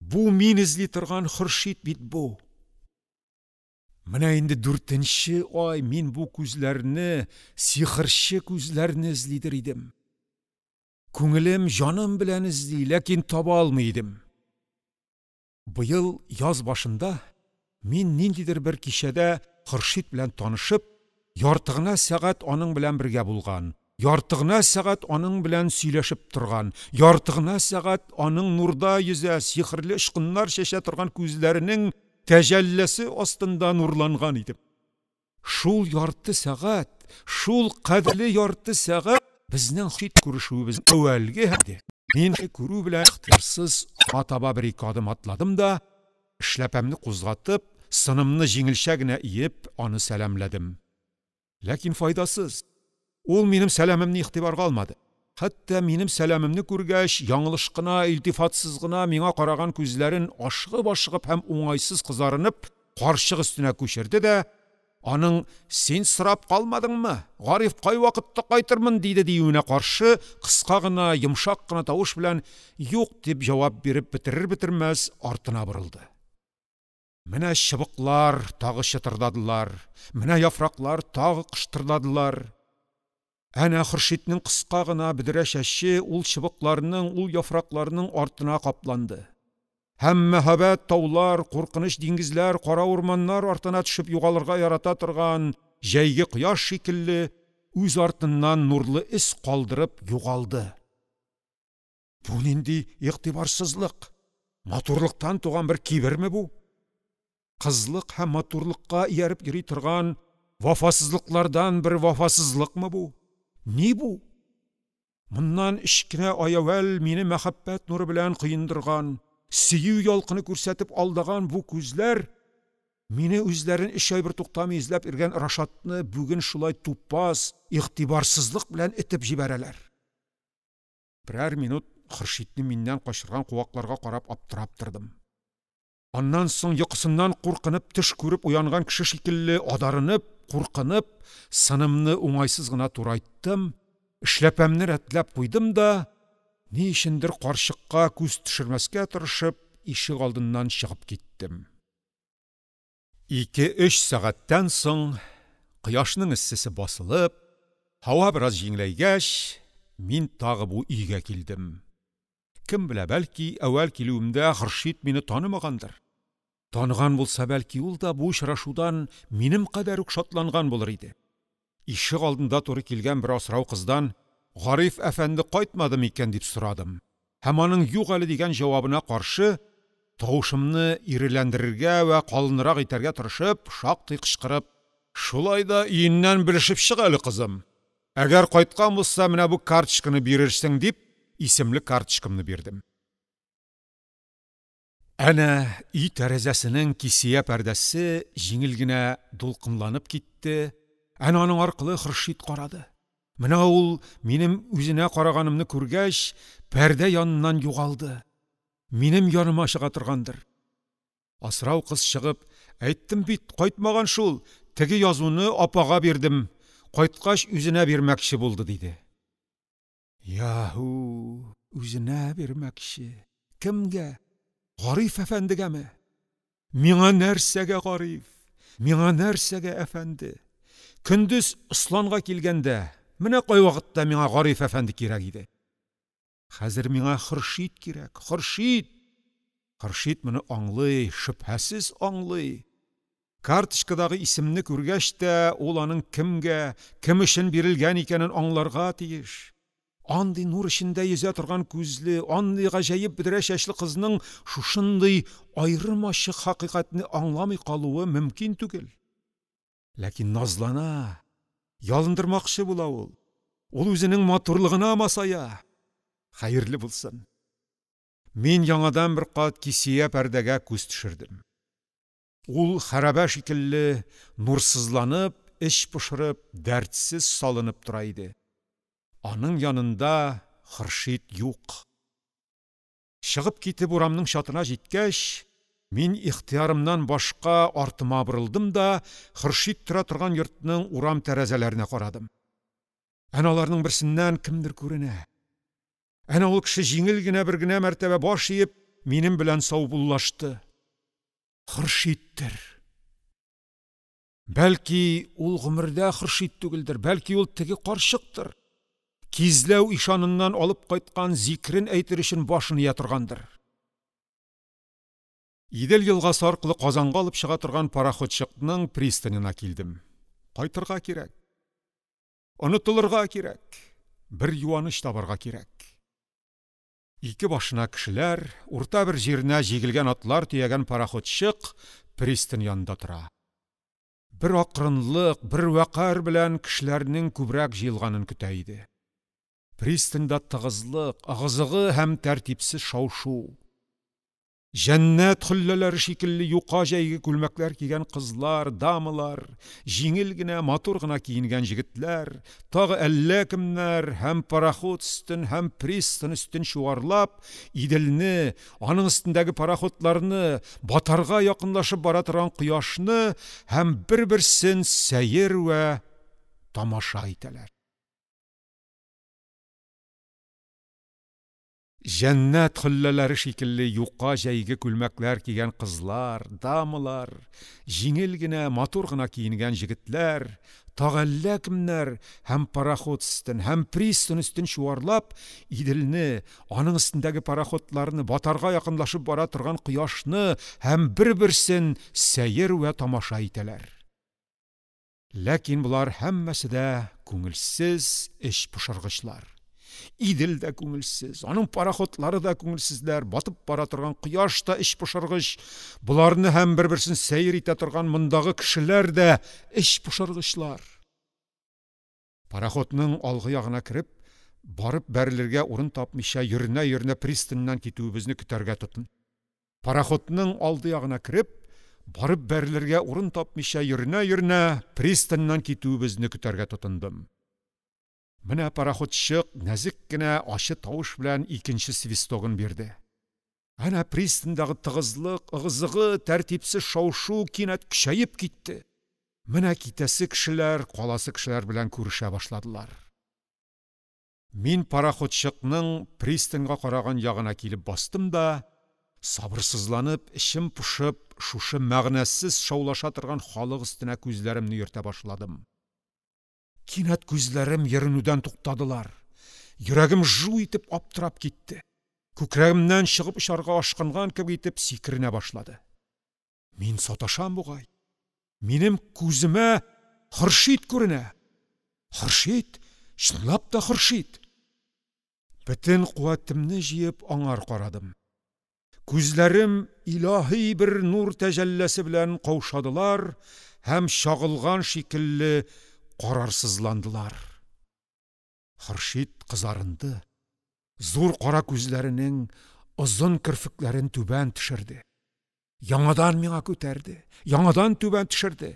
Бу мин эзли торган Хөршит бит бу. Менә инде дүртенче ай мин бу күзләрне, сихерче күзләрне эзлидер идем. Күңелем, җаным белән эзли, ләкин таба алмый идем. Быел яз башында мин ниндидер бер кичәдә Хөршит белән танышып, ярты гына сәгать аның белән бергә булган, ярты гына сәгать аның белән сөйләшеп торган, ярты гына сәгать аның нурда йөзә, сихерле очкыннар чәчә торган күзләренең тәҗәлләсе астында нурланган идем. Шул ярты сәгать, шул кадерле ярты сәгать безнең хит күрешүебез әүвәлге иде. Мин күрү белән ихтыярсыз аңа таба бер-ике адым атладым да, эшләпәмне кузгатып, сынымны җиңелчә генә иеп, аны сәламләдем. Ләкин файдасыз. Ул минем сәламемне игътибарга алмады. Хәтта минем сәламемне күргәч, яңлыш кына, илтифатсыз гына миңа караган күзләрен ашыгып-ашыгып һәм уңайсыз кызарынып, карчык өстенә күчерде дә, аның «Син сорап калмадыңмы? Гариф кай вакытта кайтырмын?» диде диюенә каршы, кыска гына, йомшак кына тавыш белән «Юк» дип җавап биреп бетерер-бетермәс артына борылды. Менә чыбыклар тагы чытырдадылар, менә яфраклар тагы кыштырдадылар. Әнә Хөршитнең кыска гына бөдрә чәче ул чыбыкларның, ул яфракларның артына капланды. Һәм мәһабәт таулар, куркыныч диңгезләр, кара урманнар артына төшеп югалырга ярата торган җәйге кояш шикелле үз артыннан нурлы эз калдырып югалды. Бу нинди игътибарсызлык? Матурлыктан туган бер киберме бу? Кызлык һәм матурлыкка ияреп йөри торган вафасызлыклардан бер вафасызлыкмы бу? Ни бу? Моннан өч кенә ай әүвәл мине мәхәббәт нуры белән коендырган, сөю ялкыны күрсәтеп алдаган бу күзләр мине үзләрен өч ай бертуктамый эзләп йөргән Рашатны бүген шулай тупас, игътибарсызлык белән этеп җибәрәләр. Берәр минут Хөршитне миннән качырган куакларга карап аптырап тордым. Аннан соң йокысыннан куркынып төш күреп уянган кеше шикелле адарынып, куркынып, сынымны уңайсыз гына турайттым, эшләпәмне рәтләп куйдым да, ни өчендер карчыкка күз төшермәскә тырышып, ишек алдыннан чыгып киттем. Ике-өч сәгатьтән соң, кояшның эссесе басылып, һава бераз җиңеләйгәч, мин тагы бу өйгә килдем. Кем белә, бәлки, әүвәл килүемдә Хөршит мине танымагандыр. Таныган булса, бәлки, ул да бу очрашудан минем кадәр үк шатланган булыр иде. Ишек алдында туры килгән бер асрау кыздан, Гариф әфәнде кайтмады микән, дип сорадым. Һәм аның юк әле дигән җавабына каршы, тавышымны иреләндерергә вә калынрак итәргә тырышып, шактый кычкырып, Шулай да өеннән белешеп чык әле, кызым. Әгәр кайткан булса, менә бу карточканы бирерсең, дип, исемле карточкамны бирдем. Әнә өй тәрәзәсенең кисия пәрдәсе җиңел генә дулкынланып китте, әнә аның аркылы Хөршит карады. Менә ул, минем үзенә караганымны күргәч, пәрдә яныннан югалды. Минем яныма чыга торгандыр. Асрау кыз чыгып, әйттем бит, кайтмаган шул, теге язуны апага бирдем, кайткач үзенә бирмәкче булды, диде. Яһу, үзенә бирмәкче. Кемгә? Гариф әфәндегәме? Миңа нәрсәгә Гариф? Миңа нәрсәгә әфәнде? Көндез Осланга килгәндә, менә кайвакытта миңа Гариф әфәнде кирәк иде. Хәзер миңа Хөршит кирәк, Хөршит! Хөршит моны аңлый, шөбһәсез аңлый. Карточкадагы исемне күргәч тә, ул аның кемгә, кем өчен бирелгән икәнен аңларга тиеш. Андый нур эчендә йөзә торган күзле, андый гаҗәеп бөдрә чәчле кызның шушындый аерым-ачык хакыйкатьне аңламый калуы мөмкин түгел. Ләкин назлана, ялындырмакчы була ул. Ул үзенең матурлыгына масая. Хәерле булсын. Мин яңадан бер кат кисия пәрдәгә күз төшердем. Ул хәрабә шикелле нурсызланып, эч пошырып, дәртсез салынып тора иде. Аның янында Хөршит юк. Чыгып китеп урамның чатына җиткәч, мин ихтыярымнан башка артыма борылдым да Хөршит тора торган йортның урам тәрәзәләренә карадым. Әнә аларның берсеннән кемдер күренә. Әнә ул кеше җиңел генә бер генә мәртәбә баш иеп, минем белән саубуллашты. Хөршиттер. Бәлки, ул гомердә Хөршит түгелдер, бәлки ул теге карчыктыр. Кизләү ишаныннан алып кайткан зикрен әйтер өчен башын ия торгандыр. Идел елгасы аркылы Казанга алып чыга торган пароходчыкның пристанена килдем. Кайтырга кирәк. Онытылырга кирәк. Бер юаныч табарга кирәк. Ике башына кешеләр, урта бер җиренә җигелгән атлар төягән пароходчык пристань янында тора. Бер акрынлык, бер вәкарь белән кешеләрнең күбрәк җыелганын көтә иде. Пристаньда тыгызлык, ыгы-зыгы һәм тәртипсез шау-шу. Җәннәт хөлләләре шикелле юка җәйге күлмәкләр кигән кызлар, дамалар, җиңел генә, матур гына киенгән җегетләр, тагы әллә кемнәр һәм пароход өстен, һәм пристань өстен чуарлап, Иделне, аның өстендәге пароходларны, батарга якынлашып бара торган кояшны һәм бер-берсен сәер вә тамаша итәләр. Җәннәт хөлләләре шикелле юка җәйге күлмәкләр кигән кызлар, дамалар, җиңел генә, матур гына киенгән җегетләр, Тагы әллә кемнәр һәм пароход өстен, һәм пристань өстен чуарлап, Иделне, аның өстендәге пароходларны, батарга якынлашып бара торган кояшны һәм бер-берсен сәер вә тамаша итәләр. Ләкин болар һәммәсе дә күңелсез эч пошыргычлар. Идел дә күңелсез, аның пароходлары да күңелсезләр, батып бара торган кояш та эч пошыргыч, боларны һәм бер-берсен сәер итә торган мондагы кешеләр дә эч пошыргычлар. Пароходның алгы ягына кереп, барып бәрелергә урын тапмыйча йөренә-йөренә пристаньнан китүебезне көтәргә тотын. Пароходның алды ягына кереп, барып бәрелергә урын тапмыйча йөренә-йөренә пристаньнан китүебезне көтәргә тотындым. Менә пароходчык нәзек кенә ачы тавыш белән икенче свистогын бирде. Әнә пристаньдагы тыгызлык, ыгы-зыгы, тәртипсез шау-шу кинәт көчәеп китте. Менә китәсе кешеләр каласы кешеләр белән күрешә башладылар. Мин пароходчыкның пристаньга караган ягына килеп бастым да, сабырсызланып, эчем пошып, шушы мәгънәсез шаулаша торган халык өстенә күзләремне йөртә башладым. Кинәт күзләрем йөренүдән туктадылар. Йөрәгем жу итеп аптырап китте. Күкрәгемнән чыгып очарга ашкынган кебек итеп сикеренә башлады. Мин саташам бугай. Минем күземә Хөршит күренә. Хөршит, чынлап та Хөршит. Бөтен куәтемне җыеп аңар карадым. Күзләрем илаһи бер нур тәҗәлләсе белән каушадылар һәм чагылган шикелле карарсызландылар. Хөршит кызарынды. Зур кара күзләренең озын керфекләрен түбән төшерде. Яңадан миңа күтәрде, яңадан түбән төшерде.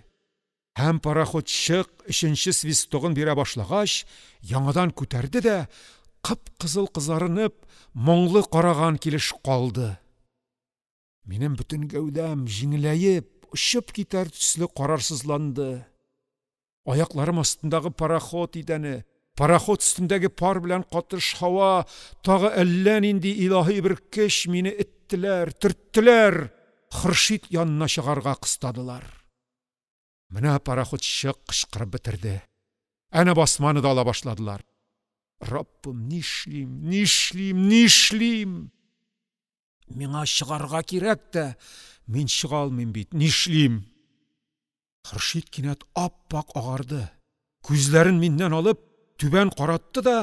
Һәм пароходчык өченче свистогын бирә башлагач, яңадан күтәрде дә, кып-кызыл кызарынып, моңлы караган килеш калды. Минем бөтен гәүдәм җиңеләеп, очып китәр төсле карарсызланды. Аякларым астындагы пароход идәне, пароход өстендәге пар белән катыш һава, тагы әллә нинди илаһи бер көч мине эттеләр, төрттеләр, Хөршит янына чыгарга кыстадылар. Менә пароходчык кычкырып бетерде. Әнә басманы да ала башладылар. Раббым, нишлим, нишлим, нишлим? Миңа чыгарга кирәк тә, мин чыга алмыйм бит, нишлим? Хөршит кинәт ап-ак агарды. Күзләрен миннән алып, түбән каратты да,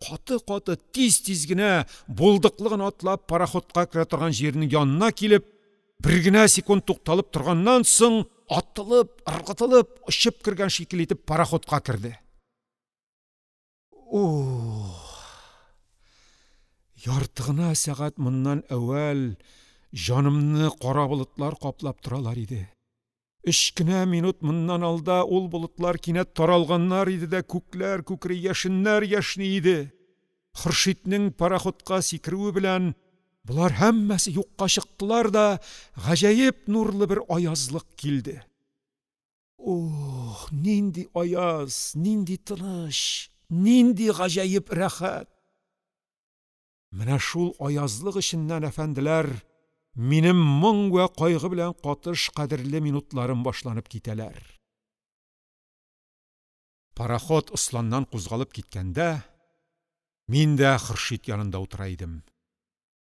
каты-каты, тиз-тиз генә, булдыклы гына атлап, пароходка керә торган җирнең янына килеп, бер генә секунд тукталып торганнан соң, атылып, ыргытылып, очып кергән шикелле итеп пароходка керде. Ух! Ярты гына сәгать моннан әүвәл җанымны кара болытлар каплап торалар иде. Өч кенә минут моннан алда ул болытлар кинәт таралганнар иде дә күкләр күкри, яшеннәр яшьни иде. Хөршитнең пароходка сикерүе белән болар һәммәсе юкка чыктылар да, гаҗәеп нурлы бер аязлык килде. Ух, нинди аяз, нинди тыныч, нинди гаҗәеп рәхәт! Менә шул аязлык эченнән, әфәнделәр, минем моң вә кайгы белән катыш кадерле минутларым башланып китәләр. Пароход Осланнан кузгалып киткәндә, мин дә Хөршит янында утыра идем.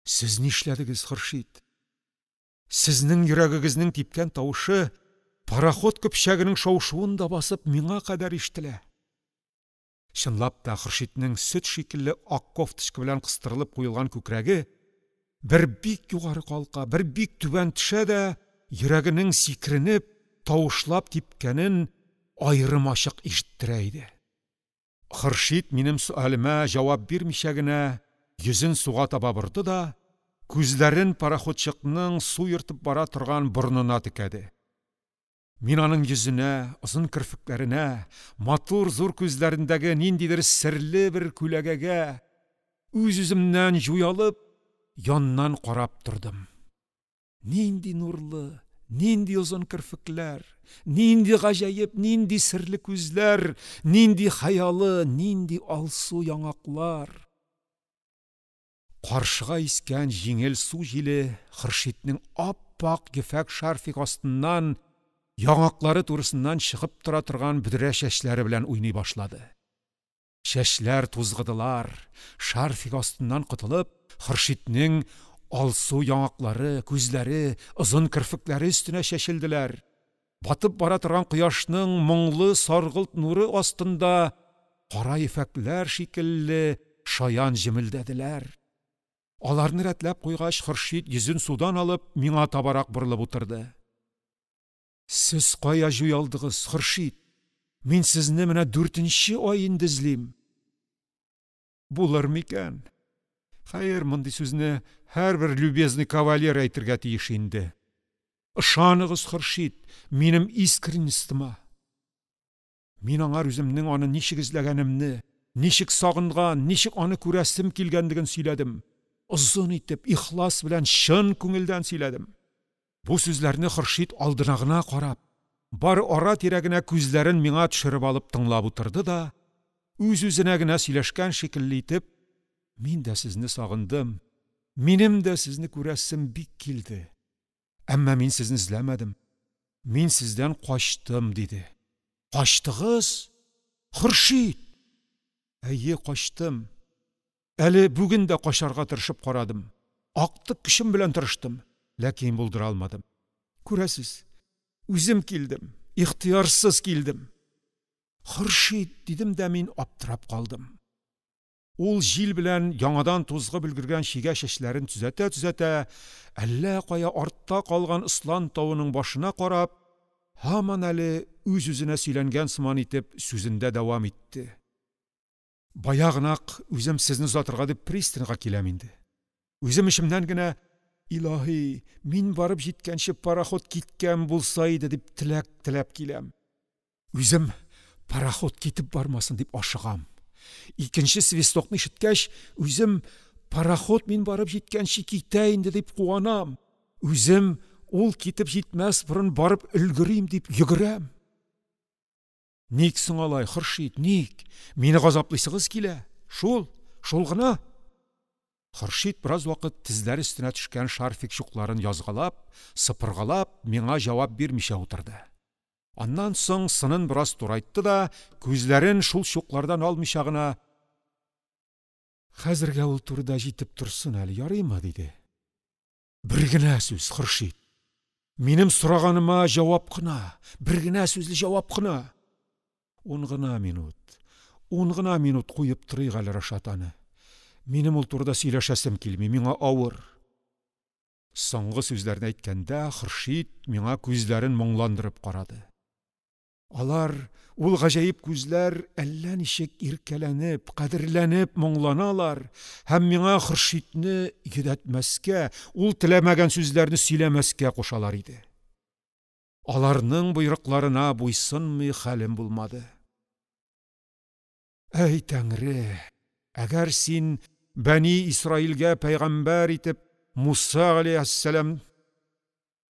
Сез нишләдегез, Хөршит? Сезнең йөрәгегезнең типкән тавышы пароход көпчәгенең шау-шуын да басып миңа кадәр ишетелә. Чынлап та, Хөршитнең сөт шикелле ак кофточка белән кыстырылып куелган күкрәге бер бик югары калка, бер бик түбән төшә дә, йөрәгенең сикеренеп, тавышлап типкәнен аерым ачык ишеттерә иде. Хөршит минем сөалемә җавап бирмичә генә йөзен суга таба борды да, күзләрен пароходчыкның су ертып бара торган борынына текәде. Мин аның йөзенә, озын керфекләренә, матур зур күзләрендәге ниндидер серле бер күләгәгә, үз-үземнән җуялып, яннан карап тордым. Нинди нурлы, нинди озын керфекләр, нинди гаҗәеп, нинди серле күзләр, нинди хәялы, нинди алсу яңаклар! Каршыга искән җиңел су җиле Хөршитнең ап-ак ефәк шарфик астыннан яңаклары турысыннан чыгып тора торган бөдрә чәчләре белән уйный башлады. Чәчләр тузгыдылар, шарфик астыннан котылып, Хөршиднең алсу яңаклары, күзләре, озын керфекләре өстенә чәчелделәр. Батып бара торган кояшның моңлы саргылт нуры астында кара ефәкләр шикелле шаян җемелдәделәр. Аларны рәтләп куйгач, Хөршид йөзен судан алып, миңа табарак борылып утырды. Сез кая җуялдыгыз, Хөршид? Мин сезне менә дүртенче ай инде эзлим. Булыр микән? Хәер, мондый сүзне һәрбер любезный кавалер әйтергә тиеш инде. Ышаныгыз, Хөршид, минем искренностыма. Мин аңар үземнең аны ничек эзләгәнемне, ничек сагынган, ничек аны күрәсем килгәнлеген сөйләдем. Озын итеп, ихлас белән, чын күңелдән сөйләдем. Бу сүзләрне Хөршид алдына гына карап, бары ара-тирә генә күзләрен миңа төшереп алып тыңлап утырды да, үз-үзенә генә сөйләшкән шикелле итеп, Мин дә сезне сагындым, минем дә сезне күрәсем бик килде. Әмма мин сезне эзләмәдем. Мин сездән качтым, диде. Качтыгыз? Хөршид! Әйе, качтым. Әле бүген дә качарга тырышып карадым. Актык көчем белән тырыштым, ләкин булдыра алмадым. Күрәсез, үзем килдем, ихтыярсыз килдем. Хөршид, дидем дә мин аптырап калдым. Ул җил белән яңадан тузгып өлгергән чигә чәчләрен төзәтә-төзәтә, әллә кая артта калган Ослан тавының башына карап, һаман әле үз-үзенә сөйләнгән сыман итеп сүзендә дәвам итте. Баягынак үзем сезне озатырга дип пристаньга киләм инде. Үзем эчемнән генә, Илаһи, мин барып җиткәнче пароход киткән булса иде дип теләк теләп киләм. Үзем пароход китеп бармасын дип ашыгам. Икенче свистокны ишеткәч, үзем пароход мин барып җиткәнче китә инде дип куанам. Үзем ул китеп җитмәс борын барып өлгерим дип йөгерәм. Ник соң алай, Хөршид, ник? Мине газаплыйсыгыз килә. Шул, шул гына. Хөршид бераз вакыт тезләре өстенә төшкән шарфик чукларын язгалап, сыпыргалап, миңа җавап бирмичә утырды. Аннан соң сынын бераз турайтты да, күзләрен шул чуклардан алмыйча гына, Хәзергә ул турыда җитеп торсын әле, ярыймы? диде. Бер генә сүз, Хөршид. Минем сораганыма җавап кына, бер генә сүзле җавап кына. Ун гына минут, ун гына минут куеп торыйк әле Рашат аны. Минем ул турыда сөйләшәсем килми, миңа авыр. Соңгы сүзләрне әйткәндә Хөршид миңа күзләрен моңландырып карады. Алар, ул гаҗәеп күзләр әллә ничек иркәләнеп, кадерләнеп моңланалар һәм миңа Хөршидне йөдәтмәскә, ул теләмәгән сүзләрне сөйләмәскә кушалар иде. Аларның боерыкларына буйсынмый хәлем булмады. Әй, Тәңре, әгәр син Бәни Исраилгә пәйгамбәр итеп Муса галәйһиссәлам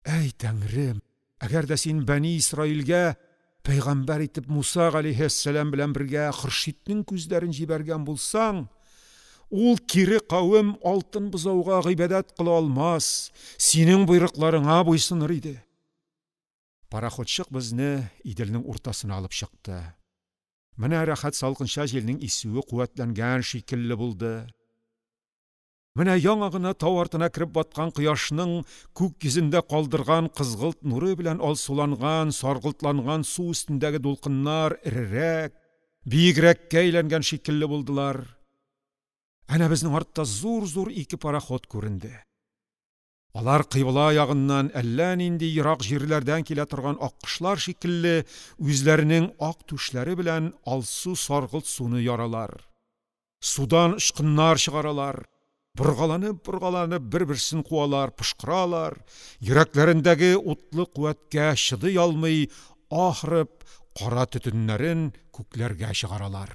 Әй, Тәңрем, әгәр дә син Бәни Исраилгә пәйгамбәр итеп Муса галәйһиссәлам белән бергә Хөршиднең күзләрен җибәргән булсаң, ул кире кавем алтын бозауга гыйбадәт кыла алмас, синең боерыкларыңа буйсыныр иде. Пароходчык безне Иделнең уртасына алып чыкты. Менә рәхәт салкынча җилнең исүе куәтләнгән шикелле булды. Менә яңа гына тау артына кереп баткан кояшның күк йөзендә калдырган кызгылт нуры белән алсуланган, саргылтланган су өстендәге дулкыннар эрерәк, биегрәккә әйләнгән шикелле булдылар. Әнә безнең артта зур-зур ике пароход күренде. Алар кыйбла ягыннан әллә нинди ерак җирләрдән килә торган аккошлар шикелле үзләренең ак түшләре белән алсу саргылт суны яралар. Судан очкыннар чыгаралар. Боргаланып-боргаланып бер-берсен куалар, пошкыралар, йөрәкләрендәге утлы куәткә чыдый алмый, аһырып, кара төтеннәрен күкләргә чыгаралар.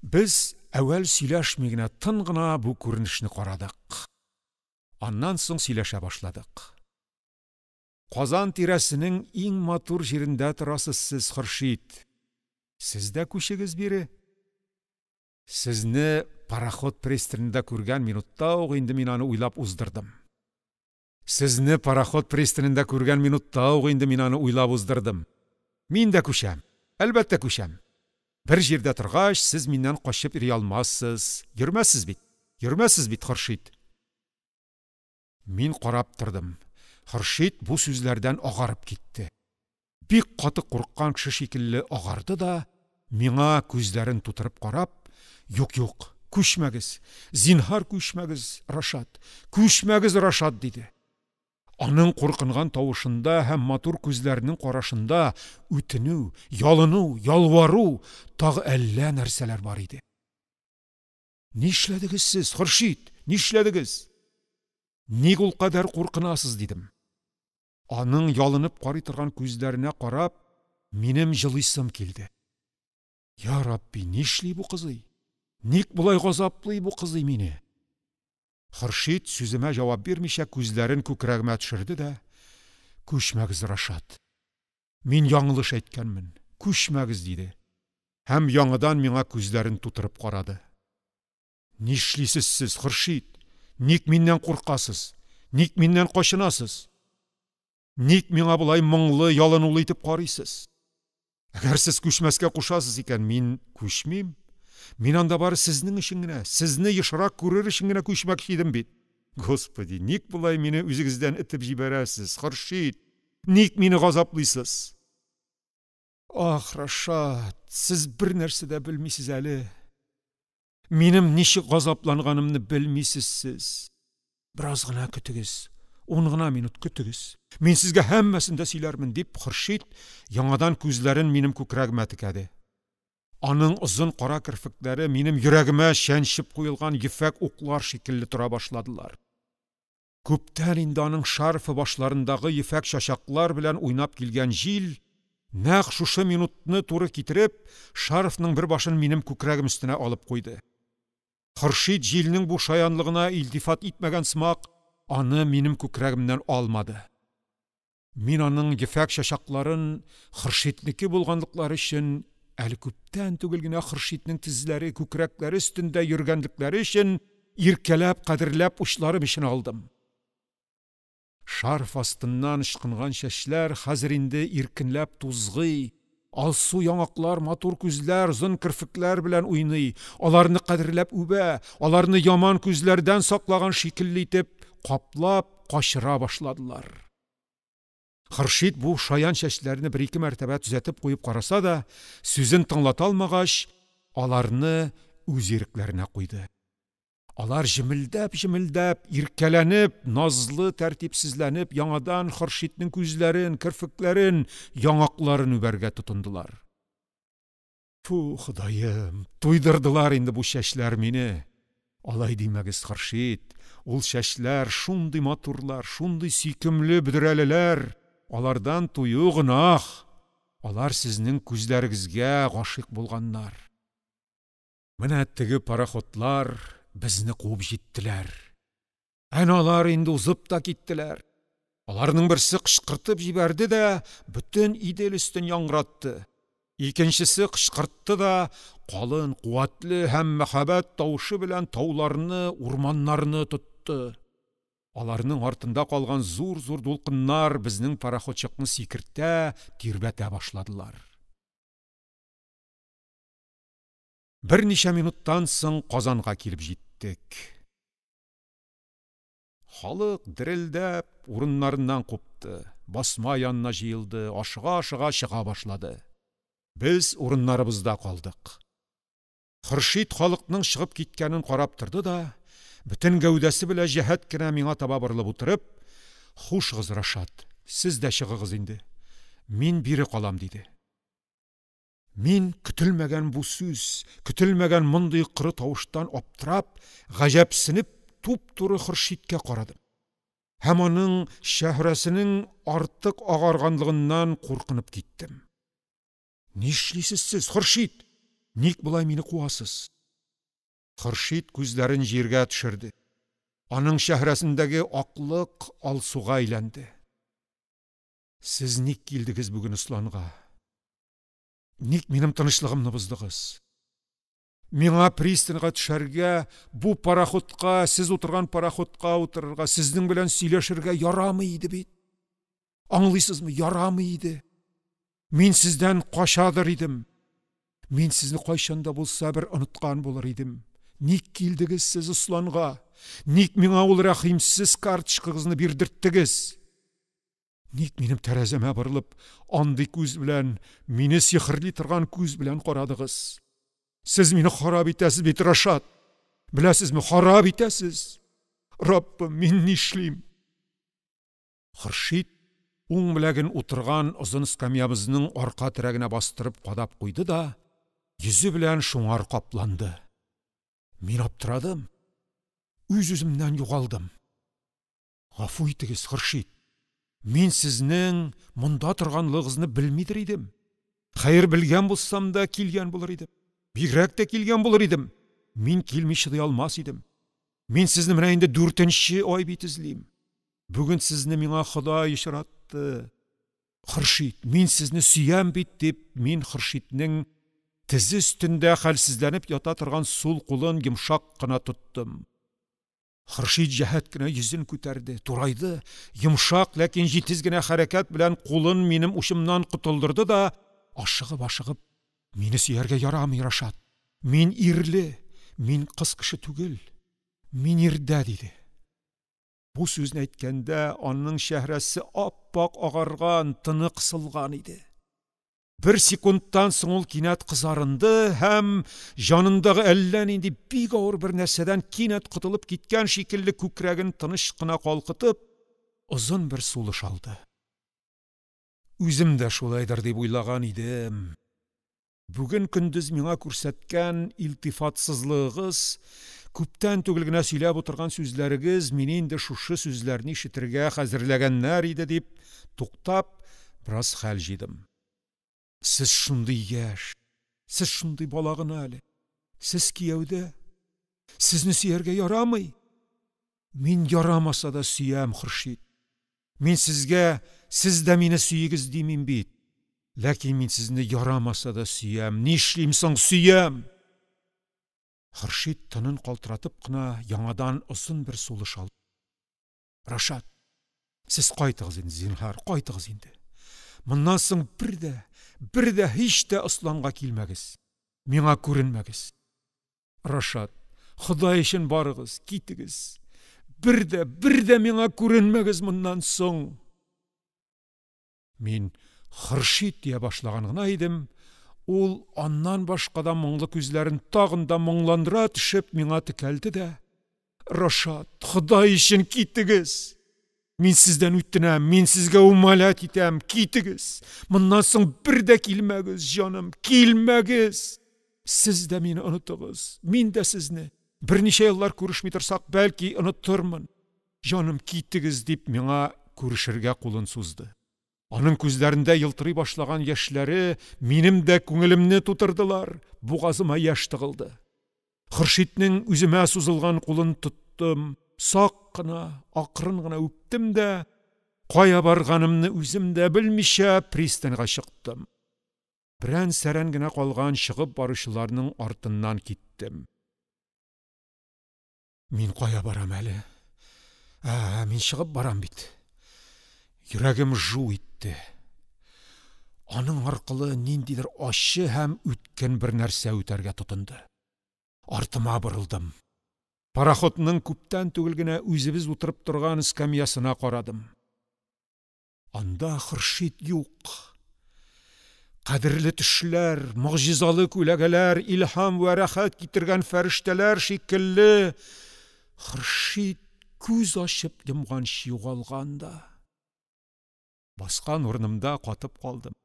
Без әүвәл сөйләшми генә, тын гына бу күренешне карадык. Аннан соң сөйләшә башладык. Казан тирәсенең иң матур җирендә торасыз сез, Хөршид. Сез дә күчегез бире. Сезне пароход пристанендә күргән минутта ук инде мин аны уйлап уздырдым. Сезне пароход пристанендә күргән минутта ук инде мин аны уйлап уздырдым. Мин дә күчәм. Әлбәттә күчәм. Бер җирдә торгач, сез миннән качып йөри алмассыз. Йөрмәссез бит. Йөрмәссез бит, Хөршид. Мин карап тордым. Хөршид бу сүзләрдән агарып китте. Бик каты курыккан кеше шикелле агарды да, миңа күзләрен тутырып карап, Юк, юк, күчмәгез, зинһар күчмәгез, Рашат, күчмәгез, Рашат, диде. Аның куркынган тавышында һәм матур күзләренең карашында үтенү, ялыну, ялвару, тагы әллә нәрсәләр бар иде. Нишләдегез сез, Хөршид, нишләдегез? Ник ул кадәр куркынасыз, дидем. Аның ялынып карый торган күзләренә карап, минем җылыйсым килде. Я Рабби, нишли бу кызый? Ник болай газаплый бу кызый мине? Хөршид сүземә җавап бирмичә күзләрен күкрәгемә төшерде дә, Күчмәгез, Рашат. Мин яңлыш әйткәнмен. Күчмәгез, диде. Һәм яңадан миңа күзләрен тутырып карады. Нишлисез сез, Хөршид? Ник миннән куркасыз? Ник миннән качынасыз? Ник миңа болай моңлы, ялынулы итеп карыйсыз? Әгәр сез күчмәскә кушасыз икән, мин күчмим. Мин анда бары сезнең өчен генә, сезне ешрак күрер өчен генә күчмәкче идем бит. Господи, ник болай мине үзегездән этеп җибәрәсез, Хөршид? Ник мине газаплыйсыз? Ах, Рашат, сез бер нәрсә дә белмисез әле. Минем ничек газапланганымны белмисез сез. Бераз гына көтегез, ун гына минут көтегез. Мин сезгә һәммәсен дә сөйләрмен, дип Хөршид яңадан күзләрен минем күкрәгемә текәде. Аның озын кара керфекләре минем йөрәгемә чәнчеп куелган ефәк уклар шикелле тора башладылар. Күптән инде аның шарфы башларындагы ефәк чачаклар белән уйнап килгән җил, нәкъ шушы минутны туры китереп, шарфның бер башын минем күкрәгем өстенә алып куйды. Хөршид җилнең бу шаянлыгына илтифат итмәгән сымак, аны минем күкрәгемнән алмады. Мин аның ефәк чачакларын Хөршиднеке булганлыклары өчен, әле күптән түгел генә Хөршиднең тезләре, күкрәкләре өстендә йөргәнлекләре өчен иркәләп, кадерләп учларым өчен алдым. Шарф астыннан ычкынган чәчләр хәзер инде иркенләп тузгый, алсу яңаклар, матур күзләр, озын керфекләр белән уйный, аларны кадерләп үбә, аларны яман күзләрдән саклаган шикелле итеп, каплап, качыра башладылар. Хөршид бу шаян чәчләрне бер-ике мәртәбә төзәтеп куеп караса да, сүзен тыңлата алмагач, аларны үз ирекләренә куйды. Алар җемелдәп-җемелдәп, иркәләнеп, назлы тәртипсезләнеп, яңадан Хөршиднең күзләрен, керфекләрен, яңакларын үбәргә тотындылар. Фу, Ходаем, туйдырдылар инде бу чәчләр мине. Алай димәгез, Хөршид, ул чәчләр шундый матурлар, шундый сөйкемле бөдрәлеләр, алардан тую гөнаһ. Алар сезнең күзләрегезгә гашыйк булганнар. Менә теге пароходлар безне куып җиттеләр. Әнә алар инде узып та киттеләр. Аларның берсе кычкыртып җибәрде дә, бөтен Идел өстен яңгыратты. Икенчесе кычкыртты да, калын, куәтле һәм мәһабәт тавышы белән тауларны, урманнарны тотты. Аларның артында калган зур-зур дулкыннар безнең пароходчыкны сикертә, тирбәтә башладылар. Берничә минуттан соң Казанга килеп җиттек. Халык дерелдәп урыннарыннан купты, басма янына җыелды, ашыга-ашыга чыга башлады. Без урыннарыбызда калдык. Хөршид халыкның чыгып киткәнен карап торды да, бөтен гәүдәсе белән җәһәт кенә миңа таба борылып утырып, Хушыгыз, Рашат, сез дә чыгыгыз инде. Мин бире калам, диде. Мин көтелмәгән бу сүз, көтелмәгән мондый коры тавыштан аптырап, гаҗәпсенеп, туп-туры Хөршидкә карадым. Һәм аның чәһрәсенең артык агарганлыгыннан куркынып киттем. Нишлисез сез, Хөршид? Ник болай мине куасыз? Хөршид күзләрен җиргә төшерде. Аның чәһрәсендәге аклык алсуга әйләнде. Сез ник килдегез бүген Осланга? Ник минем тынычлыгымны боздыгыз? Миңа пристаньга төшәргә, бу пароходка, сез утырган пароходка утырырга, сезнең белән сөйләшергә ярамый иде бит. Аңлыйсызмы, ярамый иде. Мин сездән качадыр идем. Мин сезне кайчан да булса бер оныткан булыр идем. Ник килдегез сез Осланга? Ник миңа ул рәхимсез карточкагызны бирдерттегез? Ник минем тәрәзәмә борылып, андый күз белән, мине сихерли торган күз белән карадыгыз? Сез мине харап итәсез бит, Рашат. Беләсезме, харап итәсез. Раббым, мин нишлим? Хөршид уң беләген утырган озын скамьябызның арка терәгенә бастырып кадап куйды да, йөзе белән шуңар капланды. Мин аптырадым. Үз-үземнән югалдым. Гафу итегез, Хөршид. Мин сезнең монда торганлыгыгызны белмидер идем. Хәер, белгән булсам да килгән булыр идем. Бигрәк тә килгән булыр идем. Мин килми чыдый алмас идем. Мин сезне менә инде дүртенче ай бит эзлим. Бүген сезне миңа Ходай очратты. Хөршид, мин сезне сөям бит, дип, мин Хөршиднең тезе өстендә хәлсезләнеп ята торган сул кулын йомшак кына тоттым. Хөршид җәһәт кенә йөзен күтәрде, турайды, йомшак, ләкин җитез генә хәрәкәт белән кулын минем учымнан котылдырды да, ашыгып-ашыгып, Мине сөяргә ярамый, Рашат. Мин ирле, мин кыз кеше түгел. Мин ирдә, диде. Бу сүзне әйткәндә аның чәһрәсе ап-ак агарган, тыны кысылган иде. Бер секундтан соң ул кинәт кызарынды һәм җанындагы әллә нинди бик авыр бер нәрсәдән кинәт котылып киткән шикелле күкрәген тыныч кына калкытып, озын бер сулыш алды. Үзем дә шулайдыр дип уйлаган идем. Бүген көндез миңа күрсәткән илтифатсызлыгыгыз, күптән түгел генә сөйләп утырган сүзләрегез мине инде шушы сүзләрне ишетергә хәзерләгәннәр иде дип, туктап, бераз хәл җыйдым. Сез шундый яшь, сез шундый бала гына әле. Сез кияүдә. Сезне сөяргә ярамый. Мин ярамаса да сөям, Хөршид. Мин сезгә, сез дә мине сөегез димим бит. Ләкин мин сезне ярамаса да сөям. Нишлим соң, сөям! Хөршид тынын калтыратып кына яңадан озын бер сулыш алды. Рашат, сез кайтыгыз инде, зинһар, кайтыгыз инде. Моннан соң бер дә, бер дә һич тә Осланга килмәгез. Миңа күренмәгез. Рашат, Ходай өчен барыгыз, китегез. Бер дә, бер дә миңа күренмәгез моннан соң. Мин Хөршид дия башлаган гына идем, ул аннан башка да моңлы күзләрен тагын да моңландыра төшеп миңа текәлде дә, Рашат, Ходай өчен китегез! Мин сездән үтенәм, мин сезгә умалять итәм, китегез! Моннан соң бер дә килмәгез, җаным, килмәгез! Сез дә мине онытыгыз, мин дә сезне. Берничә еллар күрешми торсак, бәлки, онытырмын. Җаным, китегез, дип миңа күрешергә кулын сузды. Аның күзләрендә елтырый башлаган яшьләре минем дә күңелемне тутырдылар, бугазыма яшь тыгылды. Хөршиднең үземә сузылган кулын тоттым, сак кына, акрын гына үптем дә, кая барганымны үзем дә белмичә, пристаньга чыктым. Берән-сәрән генә калган чыгып баручыларның артыннан киттем. Мин кая барам әле? Ә, мин чыгып барам бит. Йөрәгем жу итте. Аның аркылы ниндидер ачы һәм үткен бер нәрсә үтәргә тотынды. Артыма борылдым. Пароходның күптән түгел генә үзебез утырып торган эскәмиясенә карадым. Анда Хөршид юк. Кадерле төшләр, могҗизалы күләгәләр, илһам вә рәхәт китергән фәрештәләр шикелле Хөршид күз ачып йомганчы югалган да. Баскан урынымда катып калдым.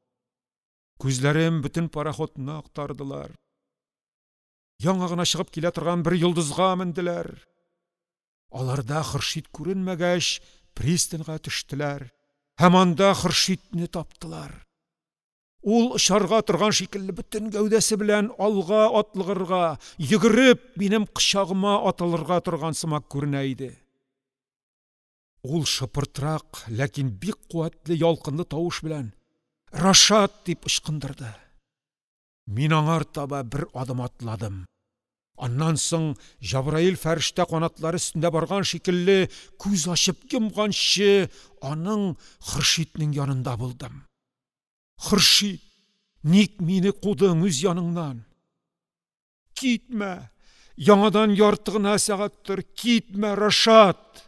Күзләрем бөтен пароходны актардылар. Яңа гына чыгып килә торган бер йолдызга менделәр. Аларда Хөршид күренмәгәч, пристаньга төштеләр һәм анда Хөршидне таптылар. Ул очарга торган шикелле бөтен гәүдәсе белән алга атлыгырга, йөгереп, минем кочагыма атылырга торган сымак күренә иде. Ул шыпыртрак, ләкин бик куәтле ялкынлы тавыш белән «Рашат!» дип ычкындырды. Мин аңар таба бер адым атладым. Аннан соң Җабраил фәрештә канатлары өстендә барган шикелле күз ачып йомганчы аның Хөршиднең янында булдым. Хөршид, ник мине кудың үз яныңнан? Китмә! Яңадан ярты гына сәгать тор, китмә, Рашат!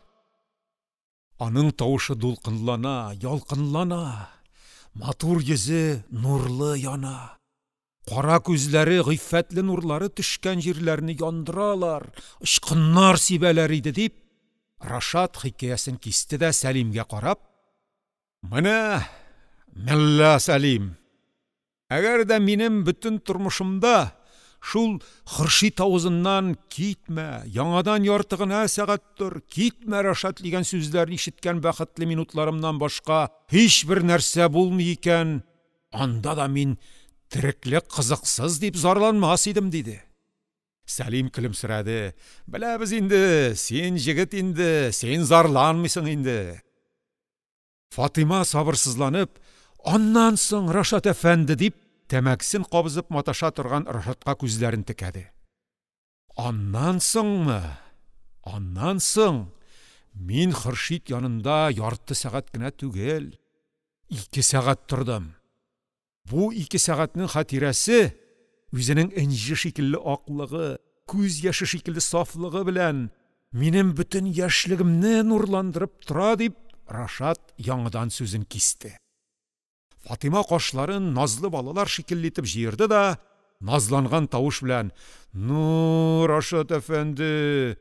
Аның тавышы дулкынлана, ялкынлана, матур йөзе нурлы яна. Кара күзләре гыйффәтле нурлары төшкән җирләрне яндыралар, очкыннар сибәләр иде, дип, Рашат хикәясен кисте дә Сәлимгә карап, Менә, мелла Сәлим, әгәр дә минем бөтен тормышымда шул Хөршит авызыннан китмә, яңадан ярты гына сәгать тор, китмә, Рашат дигән сүзләрне ишеткән бәхетле минутларымнан башка һичбер нәрсә булмый икән, анда да мин тереклек кызыксыз дип зарланмас идем, диде. Сәлим көлемсерәде. Беләбез инде, син җегет инде, син зарланмыйсың инде. Фатыйма сабырсызланып, Аннан соң, Рашат әфәнде, дип, тәмәкесен кабызып маташа торган Рашатка күзләрен текәде. Аннан соңмы? Аннан соң мин Хөршит янында ярты сәгать кенә түгел, 2 сәгать тордым. Бу 2 сәгатьнең хатирәсе үзенең энҗе шикелле аклыгы, күз яше шикелле сафлыгы белән минем бөтен яшьлегемне нурландырып тора, дип Рашат яңадан сүзен кисте. Фатыйма кашларын назлы балалар шикелле итеп җыерды да, назланган тавыш белән: "Ну, Рашат әфәнде,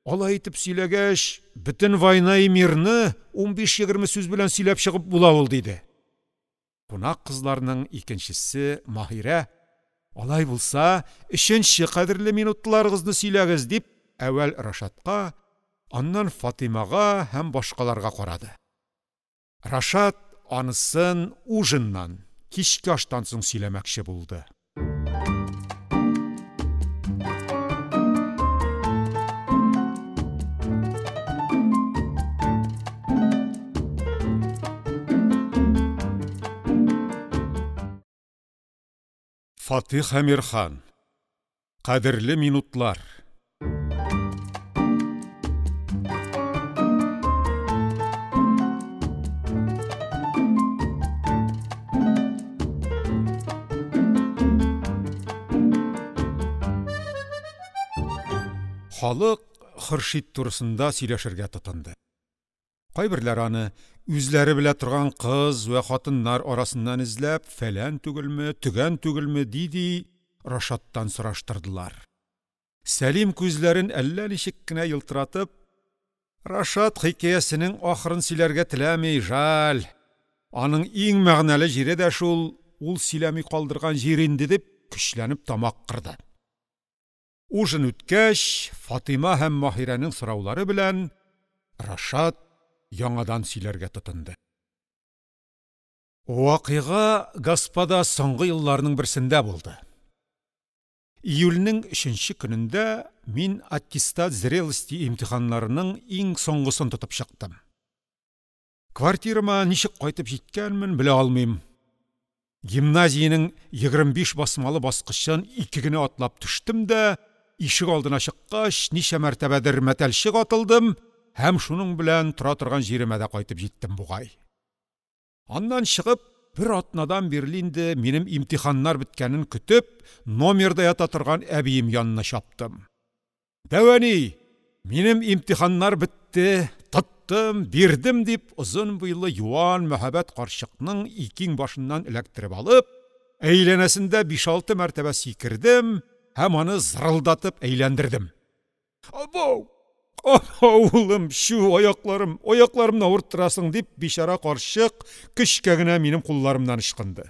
алай итеп сөйләгәч, бөтен Война и мирны 15-20 сүз белән сөйләп чыгып була ул", диде. Кунак кызларның икенчесе Маһирә: "Алай булса, өченче кадерле минутларыгызны сөйләгез", дип, әүвәл Рашатка, аннан Фатыймага һәм башкаларга карады. Рашат анысын ужиннан, кичке аштан соң сөйләмәкче булды. Фатих Әмирхан. Кадерле минутлар. Халык Хөршид турысында сөйләшергә тотынды. Кайберләр аны үзләре белә торган кыз вә хатыннар арасыннан эзләп, фәлән түгелме, төгән түгелме, ди-ди Рашаттан сораштырдылар. Сәлим күзләрен әллә ничек кенә елтыратып, Рашат хикәясенең ахырын сөйләргә теләми, жаль. Аның иң мәгънәле җире дә шул, ул сөйләми калдырган җир инде, дип көчләнеп тамак кырды. Ужин үткәч, Фатыйма һәм Маһирәнең сораулары белән Рашат яңадан сөйләргә тотынды. Вакыйга, господа, соңгы елларның берсендә булды. Июльнең 3нче көнендә мин аттестат зрелости имтиханнарының иң соңгысын тотып чыктым. Квартирама ничек кайтып җиткәнмен белә алмыйм. Гимназиянең 25 басмалы баскычын 2 генә атлап төштем дә, ишек алдына чыккач, ничә мәртәбәдер мәтәлчек атылдым һәм шуның белән тора торган җиремә дә кайтып җиттем бугай. Аннан чыгып, бер атнадан бирле инде минем имтиханнар беткәнен көтеп, номерда ята торган әбием янына чаптым. Дәвәни, минем имтиханнар бетте, тоттым, бирдем дип, озын буйлы юан мәһабәт карчыкның ике иңбашыннан эләктереп алып, әйләнәсендә 5-6 мәртәбә сикердем һәм аны зырылдатып әйләндердем. Абау! Абау, улым, чү, аякларым, аякларымны авырттырасың, дип бичара карчык көчкә генә минем кулларымнан ычкынды.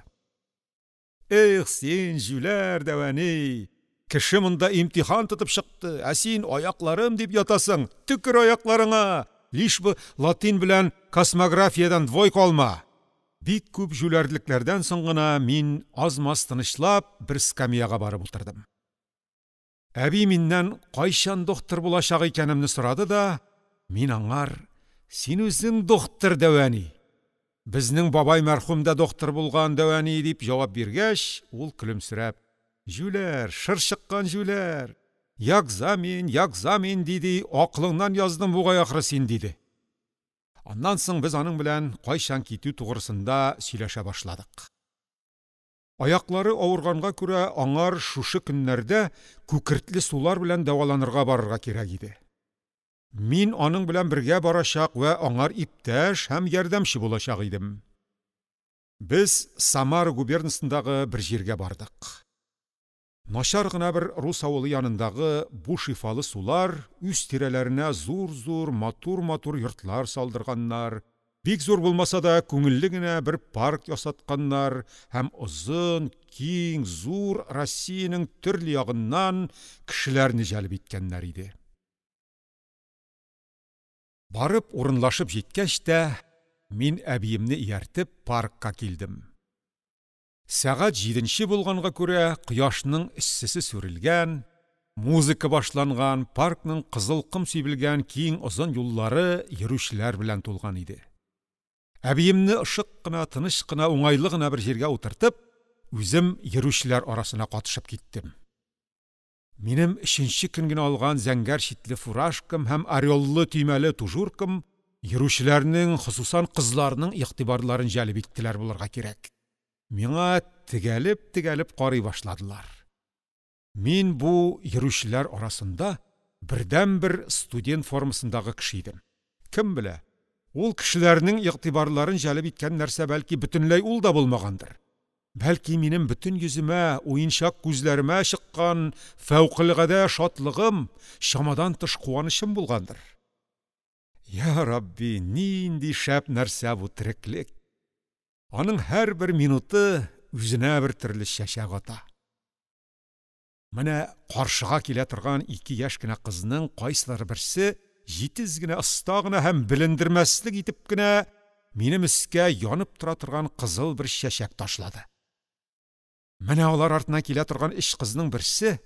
Эх, син, җүләр, дәвәни! Кеше монда имтихан тотып чыкты, ә син аякларым дип ятасың, төкер аякларыңа, лишь бы латин белән космографиядан двойка алма. Бик күп җүләрлекләрдән соң гына мин аз-маз тынычлап бер скамьяга барып утырдым. Әби миннән кайчан доктор булачак икәнемне сорады да, мин аңар: "Син үзең доктор, дәвәни. Безнең бабай мәрхүм дә доктор булган, дәвәни", дип җавап биргәч, ул көлемсерәп: "Җүләр, шыр чыккан җүләр. Ягзамин, ягзамин, диди, акылыңнан яздың бугай ахры син, диде. Аннан соң без аның белән кайчан китү тугрысында сөйләшә башладык. Аяклары авырганга күрә аңар шушы көннәрдә күкертле сулар белән дәваланырга барырга кирәк иде. Мин аның белән бергә барачак вә аңар иптәш һәм ярдәмче булачак идем. Без Самара губернасындагы бер җиргә бардык. Начар гына бер рус авылы янындагы бу шифалы сулар үз тирәләренә зур-зур, матур-матур йортлар салдырганнар, бик зур булмаса да күңелле генә бер парк ясатканнар һәм озын, киң, зур Россиянең төрле ягыннан кешеләрне җәлеп иткәннәр иде. Барып урынлашып җиткәч тә, мин әбиемне ияртеп паркка килдем. Сәгать җиденче булганга күрә, кояшның эссесе сүрелгән, музыка башланган, паркның кызыл ком сибелгән киң озын юллары йөрүчеләр белән тулган иде. Әбиемне ышык кына, тыныч кына, уңайлы гына бер җиргә утыртып, үзем йөрүчеләр арасына катышып киттем. Минем өченче көн генә алган зәңгәр читле фуражкам һәм ореллы төймәле тужуркам йөрүчеләрнең, хосусан кызларның игътибарларын җәлеп иттеләр булырга кирәк. Миңа тегәлеп-тегәлеп карый башладылар. Мин бу йөрүчеләр арасында бердәнбер студент формасындагы кеше идем. Кем белә, ул кешеләрнең игътибарларын җәлеп иткән нәрсә бәлки бөтенләй ул да булмагандыр. Бәлки минем бөтен йөземә, уенчак күзләремә чыккан фәүкылгадә шатлыгым, чамадан тыш куанычым булгандыр. Я Рабби, нинди шәп нәрсә бу тереклек! Аның һәрбер минуты үзенә бер төрле чәчәк ата. Менә каршыга килә торган ике яшь кенә кызның кайсылары берсе җитез генә, оста гына һәм белендермәслек итеп кенә минем өскә янып тора торган кызыл бер чәчәк ташлады. Менә алар артыннан килә торган өч кызның берсе,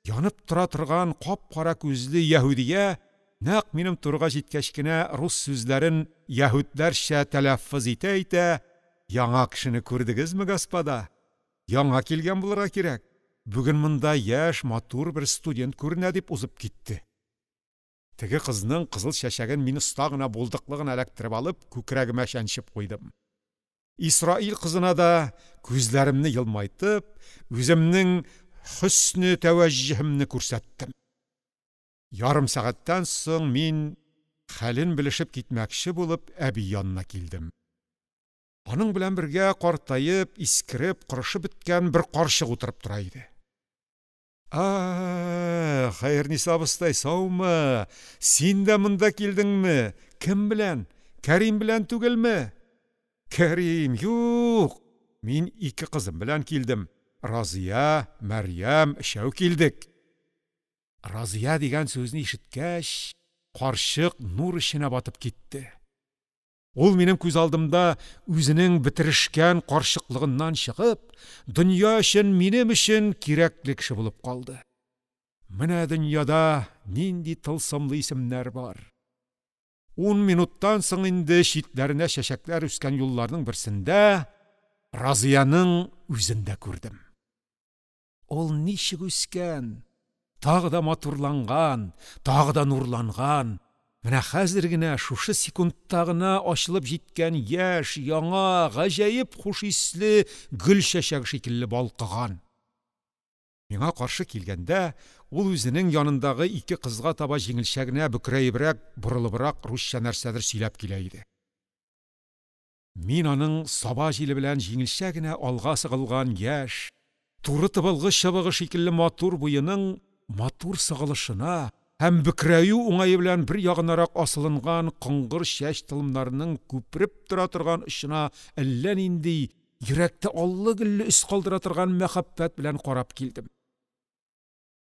янып тора торган кап-кара күзле яһүдия, нәкъ минем турыга җиткәч кенә рус сүзләрен яһүдләрчә тәләффүз итә-итә, «Яңа кешене күрдегезме, господа? Яңа килгән булырга кирәк. Бүген монда яшь, матур бер студент күренә», дип узып китте. Теге кызның кызыл чәчәген мин оста гына, булдыклы гына эләктереп алып, күкрәгемә чәнчеп куйдым. Исраил кызына да күзләремне елмайтып, үземнең хөсне тәвәҗҗүһемне күрсәттем. Ярым сәгатьтән соң мин хәлен белешеп китмәкче булып әби янына килдем. Аның белән бергә картаеп, искереп, корышып беткән бер карчык утырып тора иде. А, Хәерниса абыстай, саумы? Син дә монда килдеңме? Кем белән? Кәрим белән түгелме? Кәрим, юк. Мин ике кызым белән килдем. Разия, Мәрьям, өчәү килдек. Разия дигән сүзне ишеткәч, карчык нур эченә батып китте. Ул минем күз алдымда үзенең бетерешкән карчыклыгыннан чыгып, дөнья өчен, минем өчен кирәкле кеше булып калды. Менә дөньяда нинди тылсымлы исемнәр бар. 10 минуттан соң инде читләренә чәчәкләр үскән юлларның берсендә Разияның үзен дә күрдем. Ул ничек үскән, тагы да матурланган, тагы да нурланган. Менә хәзер генә, шушы секундта гына ачылып җиткән яшь, яңа, гаҗәеп хуш исле гөл чәчәге шикелле балкыган. Миңа каршы килгәндә, ул үзенең янындагы ике кызга таба җиңелчә генә бөкрәебрәк, борылыбрак русча нәрсәдер сөйләп килә иде. Мин аның саба җиле белән җиңелчә генә алга сыгылган яшь, туры тыбылгы чыбыгы шикелле матур буеның матур сыгылышына һәм бөкрәю уңае белән бер ягынарак асылынган коңгыр чәч толымнарының күпереп тора торган очына әллә нинди, йөрәктә аллы-гөлле өс калдыра торган мәхәббәт белән карап килдем.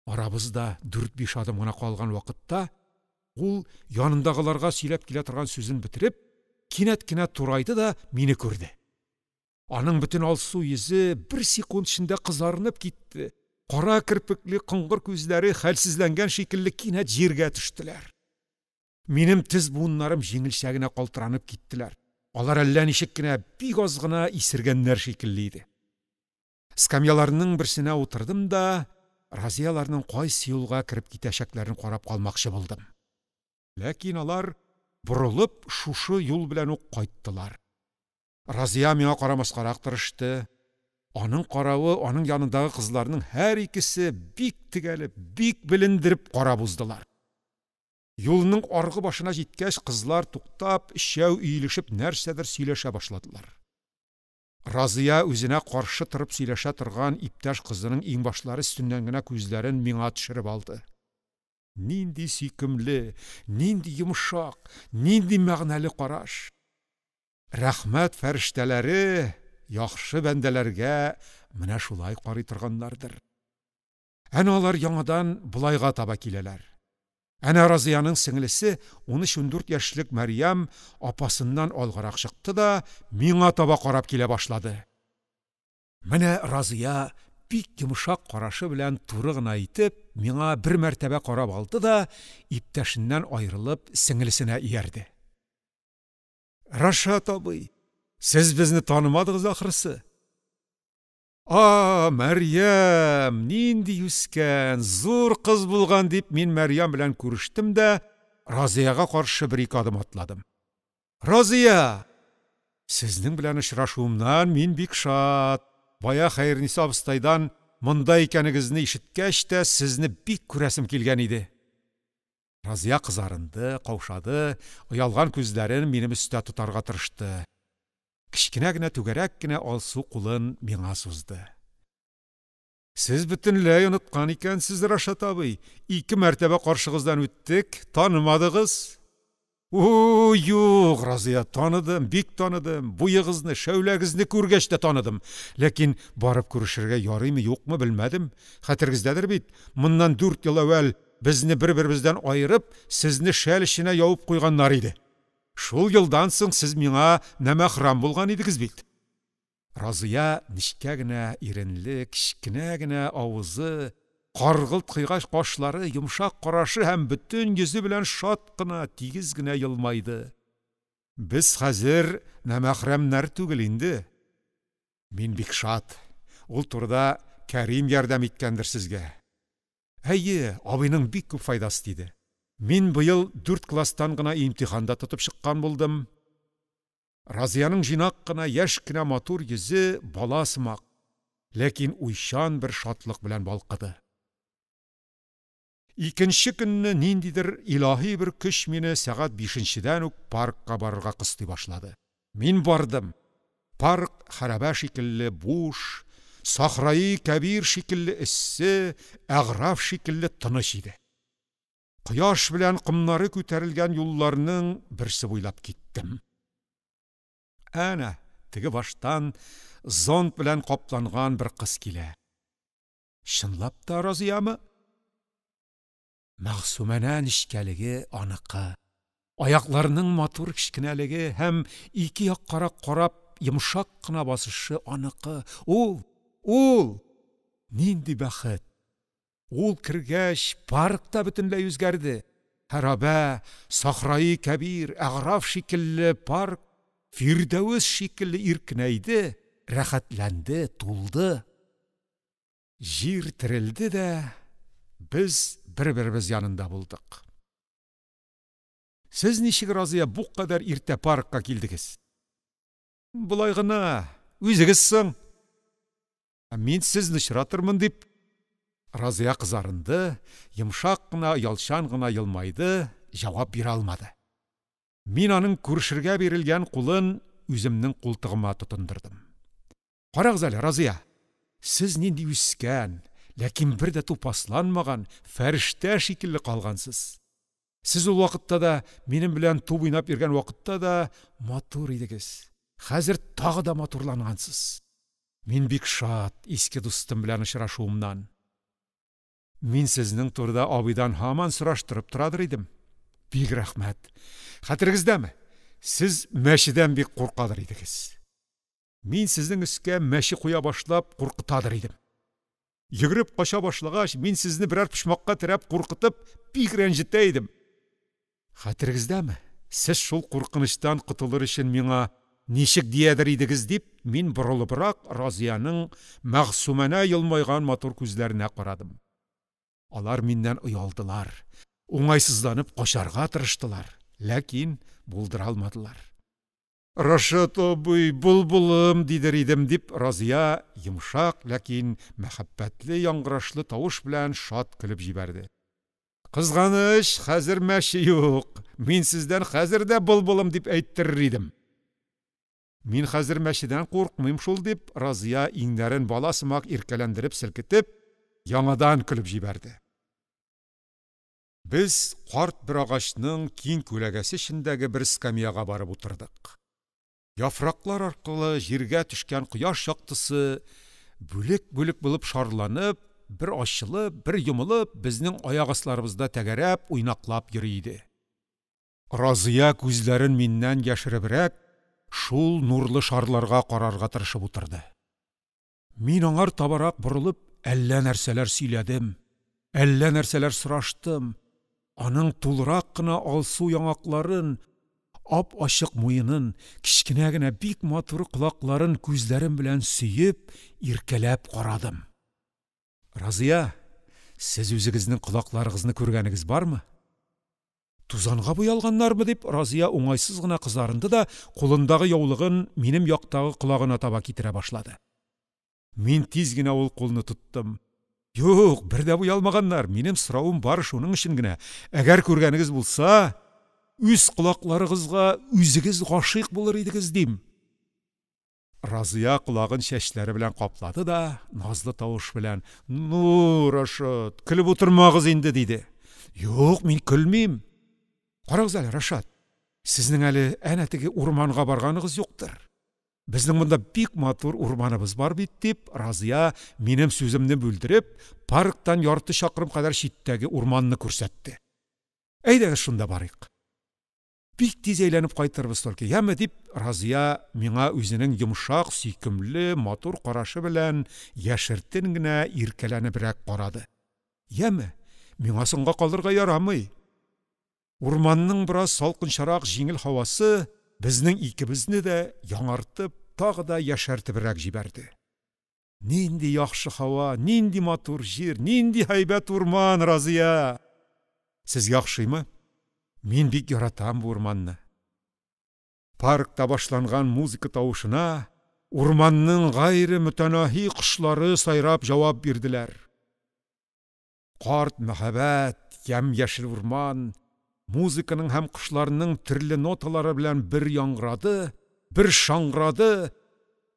Арабызда дүрт-биш адым гына калган вакытта ул янындагыларга сөйләп килә торган сүзен бетереп, кинәт кенә турайды да мине күрде. Аның бөтен алсу йөзе бер секунд эчендә кызарынып китте. Кара керпекле коңгыр күзләре хәлсезләнгән шикелле кинәт җиргә төштеләр. Минем тез буыннарым җиңелчә генә калтыранып киттеләр. Алар әллә ничек кенә бик аз гына исергәннәр шикелле иде. Скамьяларның берсенә утырдым да, Разияларның кайсы юлга кереп китәчәкләрен карап калмакчы булдым. Ләкин алар борылып шушы юл белән үк кайттылар. Разия миңа карамаскарак тырышты. Аның каравы, аның янындагы кызларның һәр икесе бик тегәлеп, бик белендереп карап уздылар. Юлның аргы башына җиткәч, кызлар туктап, өчәү өелешеп нәрсәдер сөйләшә башладылар. Разия үзенә каршы торып сөйләшә торган иптәш кызының иңбашлары өстеннән генә күзләрен миңа төшереп алды. Нинди сөйкемле, нинди йомшак, нинди мәгънәле караш! Рәхмәт фәрештәләре яхшы бәндәләргә менә шулай карый торганнардыр. Әнә алар яңадан болайга таба киләләр. Әнә Разыяның сеңлесе, 13-14 яшьлек Мәрьям апасыннан алгарак чыкты да миңа таба карап килә башлады. Менә Разыя бик йомшак карашы белән туры гына итеп миңа бер мәртәбә карап алды да, иптәшеннән аерылып, сеңлесенә иярде. Рашат абый, сез безне танымадыгыз ахрысы. А, Мәрьям, нинди үскән, зур кыз булган, дип мин Мәрьям белән күрештем дә, Разыяга каршы бер-ике адым атладым. Разыя! Сезнең белән очрашуымнан мин бик шат. Бая Хәерниса абыстайдан монда икәнегезне ишеткәч тә, сезне бик күрәсем килгән иде. Разия кызарынды, каушады, оялган күзләрен минем өстә тотарга тырышты. Кечкенә генә түгәрәк кенә алсу кулын миңа сузды. Сез бөтенләй оныткан икәнсез, Рашат абый. Ике мәртәбә каршыгыздан үттек, танымадыгыз. О, юк, Разия, таныдым, бик таныдым. Буегызны, шәүләгезне күргәч тә таныдым. Ләкин барып күрешергә ярыймы, юкмы белмәдем. Хәтерегездәдер бит, моннан 4 ел әүвәл безне бер-беребездән аерып, сезне шәл эченә явып куйганнар иде. Шул елдан соң сез миңа нәмәхрам булган идегез бит. Разыя нечкә генә иренле, кечкенә генә авызы, каргылт кыйгач кашлары, йомшак карашы һәм бөтен йөзе белән шат кына, тигез генә елмайды. Без хәзер нәмәхрәмнәр түгел инде. Мин бик шат. Ул турыда Кәрим ярдәм иткәндер сезгә. Әйе, абыйның бик күп файдасы тиде. Мин быел 4 класстан гына имтиханда тотып чыккан булдым. Разияның җыйнак кына, яшь кенә матур йөзе бала сымак, ләкин уйчан бер шатлык белән балкыды. Икенче көнне ниндидер илаһи бер көч мине сәгать 5-дән үк паркка барырга кыстый башлады. Мин бардым. Парк хәрабә шикелле буш, сахраи кәбир шикелле эссе, әграф шикелле тыныч иде. Кояш белән комнары күтәрелгән юлларның берсе буйлап киттем. Әнә, теге баштан зонт белән капланган бер кыз килә. Чынлап та Разиямы? Мәгъсумәнә нечкәлеге аныкы. Аякларының матур кечкенәлеге һәм ике яккарак карап йомшак кына басышы аныкы. Ул, ул! Нинди бәхет! Ул кергәч, парк та бөтенләй үзгәрде. Хәрабә, сахраи кәбир, әграф шикелле парк Фирдәвес шикелле иркенәйде, рәхәтләнде, тулды. Җир терелде дә, без бер-беребез янында булдык. Сез ничек, Разия, бу кадәр иртә паркка килдегез? Болай гына, үзегез соң. Мин сезне очратырмын дип. Разия кызарынды, йомшак кына, оялчан гына елмайды, җавап бирә алмады. Мин аның күрешергә бирелгән кулын үземнең култыгыма тотындырдым. Карагыз әле, Разия, сез нинди үскән, ләкин бер дә тупасланмаган, фәрештә шикелле калгансыз. Сез ул вакытта да, минем белән туп уйнап йөргән вакытта да матур идегез. Хәзер тагы да матурлангансыз. Мин бик шат иске дустым белән очрашуымнан. Мин сезнең турыда абыйдан һаман сораштырып торадыр идем. Бик рәхмәт. Хәтерегездәме? Сез мәчедән бик куркадыр идегез. Мин сезнең өскә мәче куя башлап куркытадыр идем. Йөгереп кача башлагач, мин сезне берәр почмакка терәп куркытып, бик рәнҗетә идем. Хәтерегездәме? Сез шул куркынычтан котылыр өчен миңа ничек диядер идегез дип, мин борылыбрак Разияның мәгъсумәнә елмайган матур күзләренә карадым. Алар миннән оялдылар, уңайсызланып качарга тырыштылар, ләкин булдыра алмадылар. Рашат абый, былбылым, дидер идем, дип Разия йомшак, ләкин мәхәббәтле яңгырашлы тавыш белән шат көлеп җибәрде. Кызганыч, хәзер мәче юк. Мин сездән хәзер дә былбылым дип әйттерер идем. Мин хәзер мәчедән куркмыйм шул, дип Разия иңнәрен бала сымак иркәләндереп селкетеп, яңадан көлеп җибәрде. Без карт бер агачның киң күләгәсе эчендәге бер скамьяга барып утырдык. Яфраклар аркылы җиргә төшкән кояш яктысы бүлек-бүлек булып шарланып, бер ачылып, бер йомылып, безнең аяк асларыбызда тәгәрәп, уйнаклап йөри иде. Разия күзләрен миннән яшеребрәк шул нурлы шарларга карарга тырышып утырды. Мин аңар табарак борылып, әллә нәрсәләр сөйләдем, әллә нәрсәләр сораштым. Аның тулырак кына алсу яңакларын, ап-ачык муенын, кечкенә генә бик матур колакларын күзләрем белән сөеп, иркәләп карадым. Разия, сез үзегезнең колакларыгызны күргәнегез бармы? Тузанга буялганнармы дип, Разия уңайсыз гына кызарынды да кулындагы яулыгын минем яктагы колагына таба китерә башлады. Мин тиз генә ул кулны тоттым. Юк, бер дә буялмаганнар. Минем соравым бары шуның өчен генә. Әгәр күргәнегез булса, үз колакларыгызга үзегез гашыйк булыр идегез дим. Разия колагын чәчләре белән каплады да, назлы тавыш белән: "Ну, Рашат, көлеп утырмагыз инде", диде. "Юк, мин көлмим. Карагыз әле, Рашат, сезнең әле әнә теге урманга барганыгыз юктыр. Безнең монда бик матур урманыбыз бар бит", дип, Разия минем сүземне бүлдереп, парктан ярты чакрым кадәр читтәге урманны күрсәтте. Әйдәгез шунда барыйк. Бик тиз әйләнеп кайтырбыз только, яме, дип, Разия миңа үзенең йомшак, сөйкемле, матур карашы белән яшертен генә иркәләнебрәк карады. Яме, миңа соңга калырга ярамый. Урманның бераз салкынчарак җиңел һавасы безнең икебезне дә яңартып, тагы да яшәртебрәк җибәрде. Нинди яхшы һава, нинди матур җир, нинди һәйбәт урман, Разия! Сезгә охшыймы? Мин бик яратам бу урманны. Паркта башланган музыка тавышына урманның гайре мөтәнаһи кошлары сайрап җавап бирделәр. Карт, мәһабәт, ямь-яшел урман музыканың һәм кошларның төрле ноталары белән бер яңгырады, бер шаңгырады,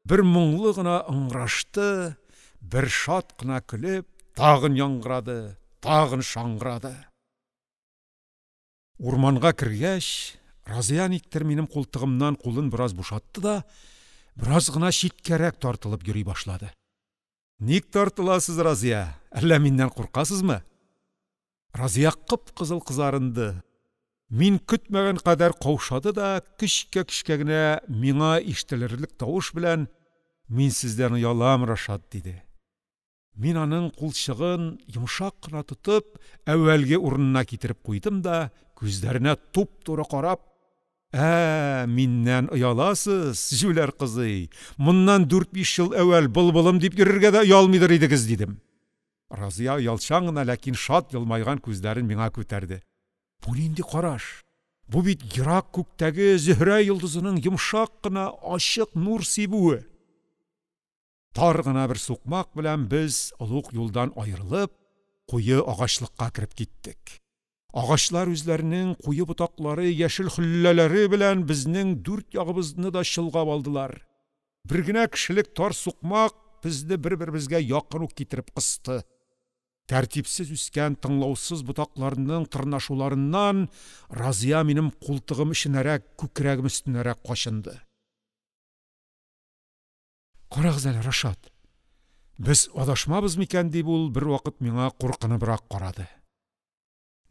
бер моңлы гына ыңгырашты, бер шат кына көлеп, тагын яңгырады, тагын шаңгырады. Урманга кергәч, Разия никтер минем култыгымнан кулын бераз бушатты да, бераз гына читкәрәк тартылып йөри башлады. Ник тартыласыз, Разия? Әллә миннән куркасызмы? Разия кып-кызыл кызарынды. Мин көтмәгән кадәр каушады да, көчкә-көчкә генә миңа ишетелерлек тавыш белән: "Мин сездән оялам, Рашат", диде. Мин аның кулчыгын йомшак кына тотып, әүвәлге урынына китереп куйдым да, күзләренә туп-туры карап: Ә, миннән ояласыз, җүләр кызый. Моннан 4-5 ел әүвәл былбылым дип йөрергә дә оялмыйдыр идегез, дидем. Разия оялчан гына, ләкин шат елмайган күзләрен миңа күтәрде. Бу нинди караш? Бу бит ерак күктәге Зөһрә йолдызының йомшак кына ачык нур сибүе. Тар гына бер сукмак белән без олуг юлдан аерылып, куе агачлыкка кереп киттек. Агачлар үзләренең куе ботаклары, яшел хөлләләре белән безнең дүрт ягыбызны да чолгап алдылар. Бер генә кешелек тар сукмак безне бер-беребезгә якын ук китереп кысты. Тәртипсез үскән тыңлаусыз ботакларның тырнашуларыннан Разия минем култыгым эченәрәк, күкрәгем өстенәрәк качынды. Карагыз әле, Рашат. Без адашмабыз микән, дип ул бервакыт миңа куркыныбрак карады.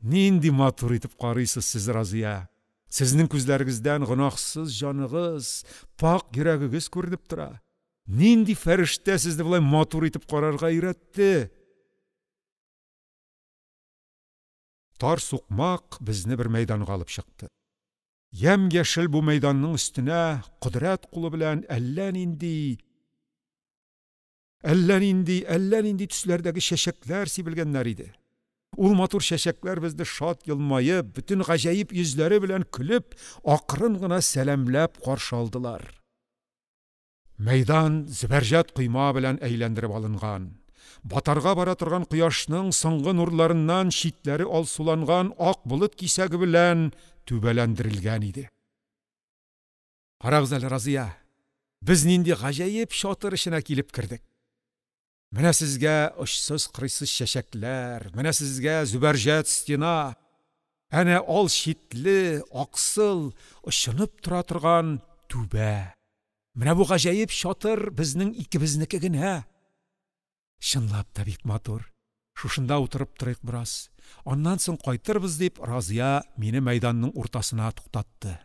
Нинди матур итеп карыйсыз сез, Разия. Сезнең күзләрегездән гөнаһсыз җаныгыз, пакь йөрәгегез күренеп тора. Нинди фәрештә сезне болай матур итеп карарга өйрәтте? Тар сукмак безне бер мәйданга алып чыкты. Ямь-яшел бу мәйданның өстенә кодрәт кулы белән әллә нинди, әллә нинди, әллә нинди төсләрдәге чәчәкләр сибелгәннәр иде. Ул матур чәчәкләр безне шат елмаеп, бөтен гаҗәеп йөзләре белән көлеп, акрын гына сәламләп каршы алдылар. Мәйдан зөбәрҗәт койма белән әйләндереп алынган. Батарга бара торган кояшның соңгы нурларыннан читләре алсуланган ак болыт кисәге белән түбәләндерелгән иде. Карагыз әле, Разия, без нинди гаҗәеп чатыр эченә килеп кердек. Менә сезгә очсыз-кырыйсыз чәчәкләр, менә сезгә зөбәрҗәт стена, әнә ал читле, аксыл, очынып тора торган түбә. Менә бу гаҗәеп чатыр безнең икебезнеке генә. Чынлап та бик матур. Шушында утырып торыйк бераз. Аннан соң кайтырбыз, дип, Разия мине мәйданның уртасына туктатты.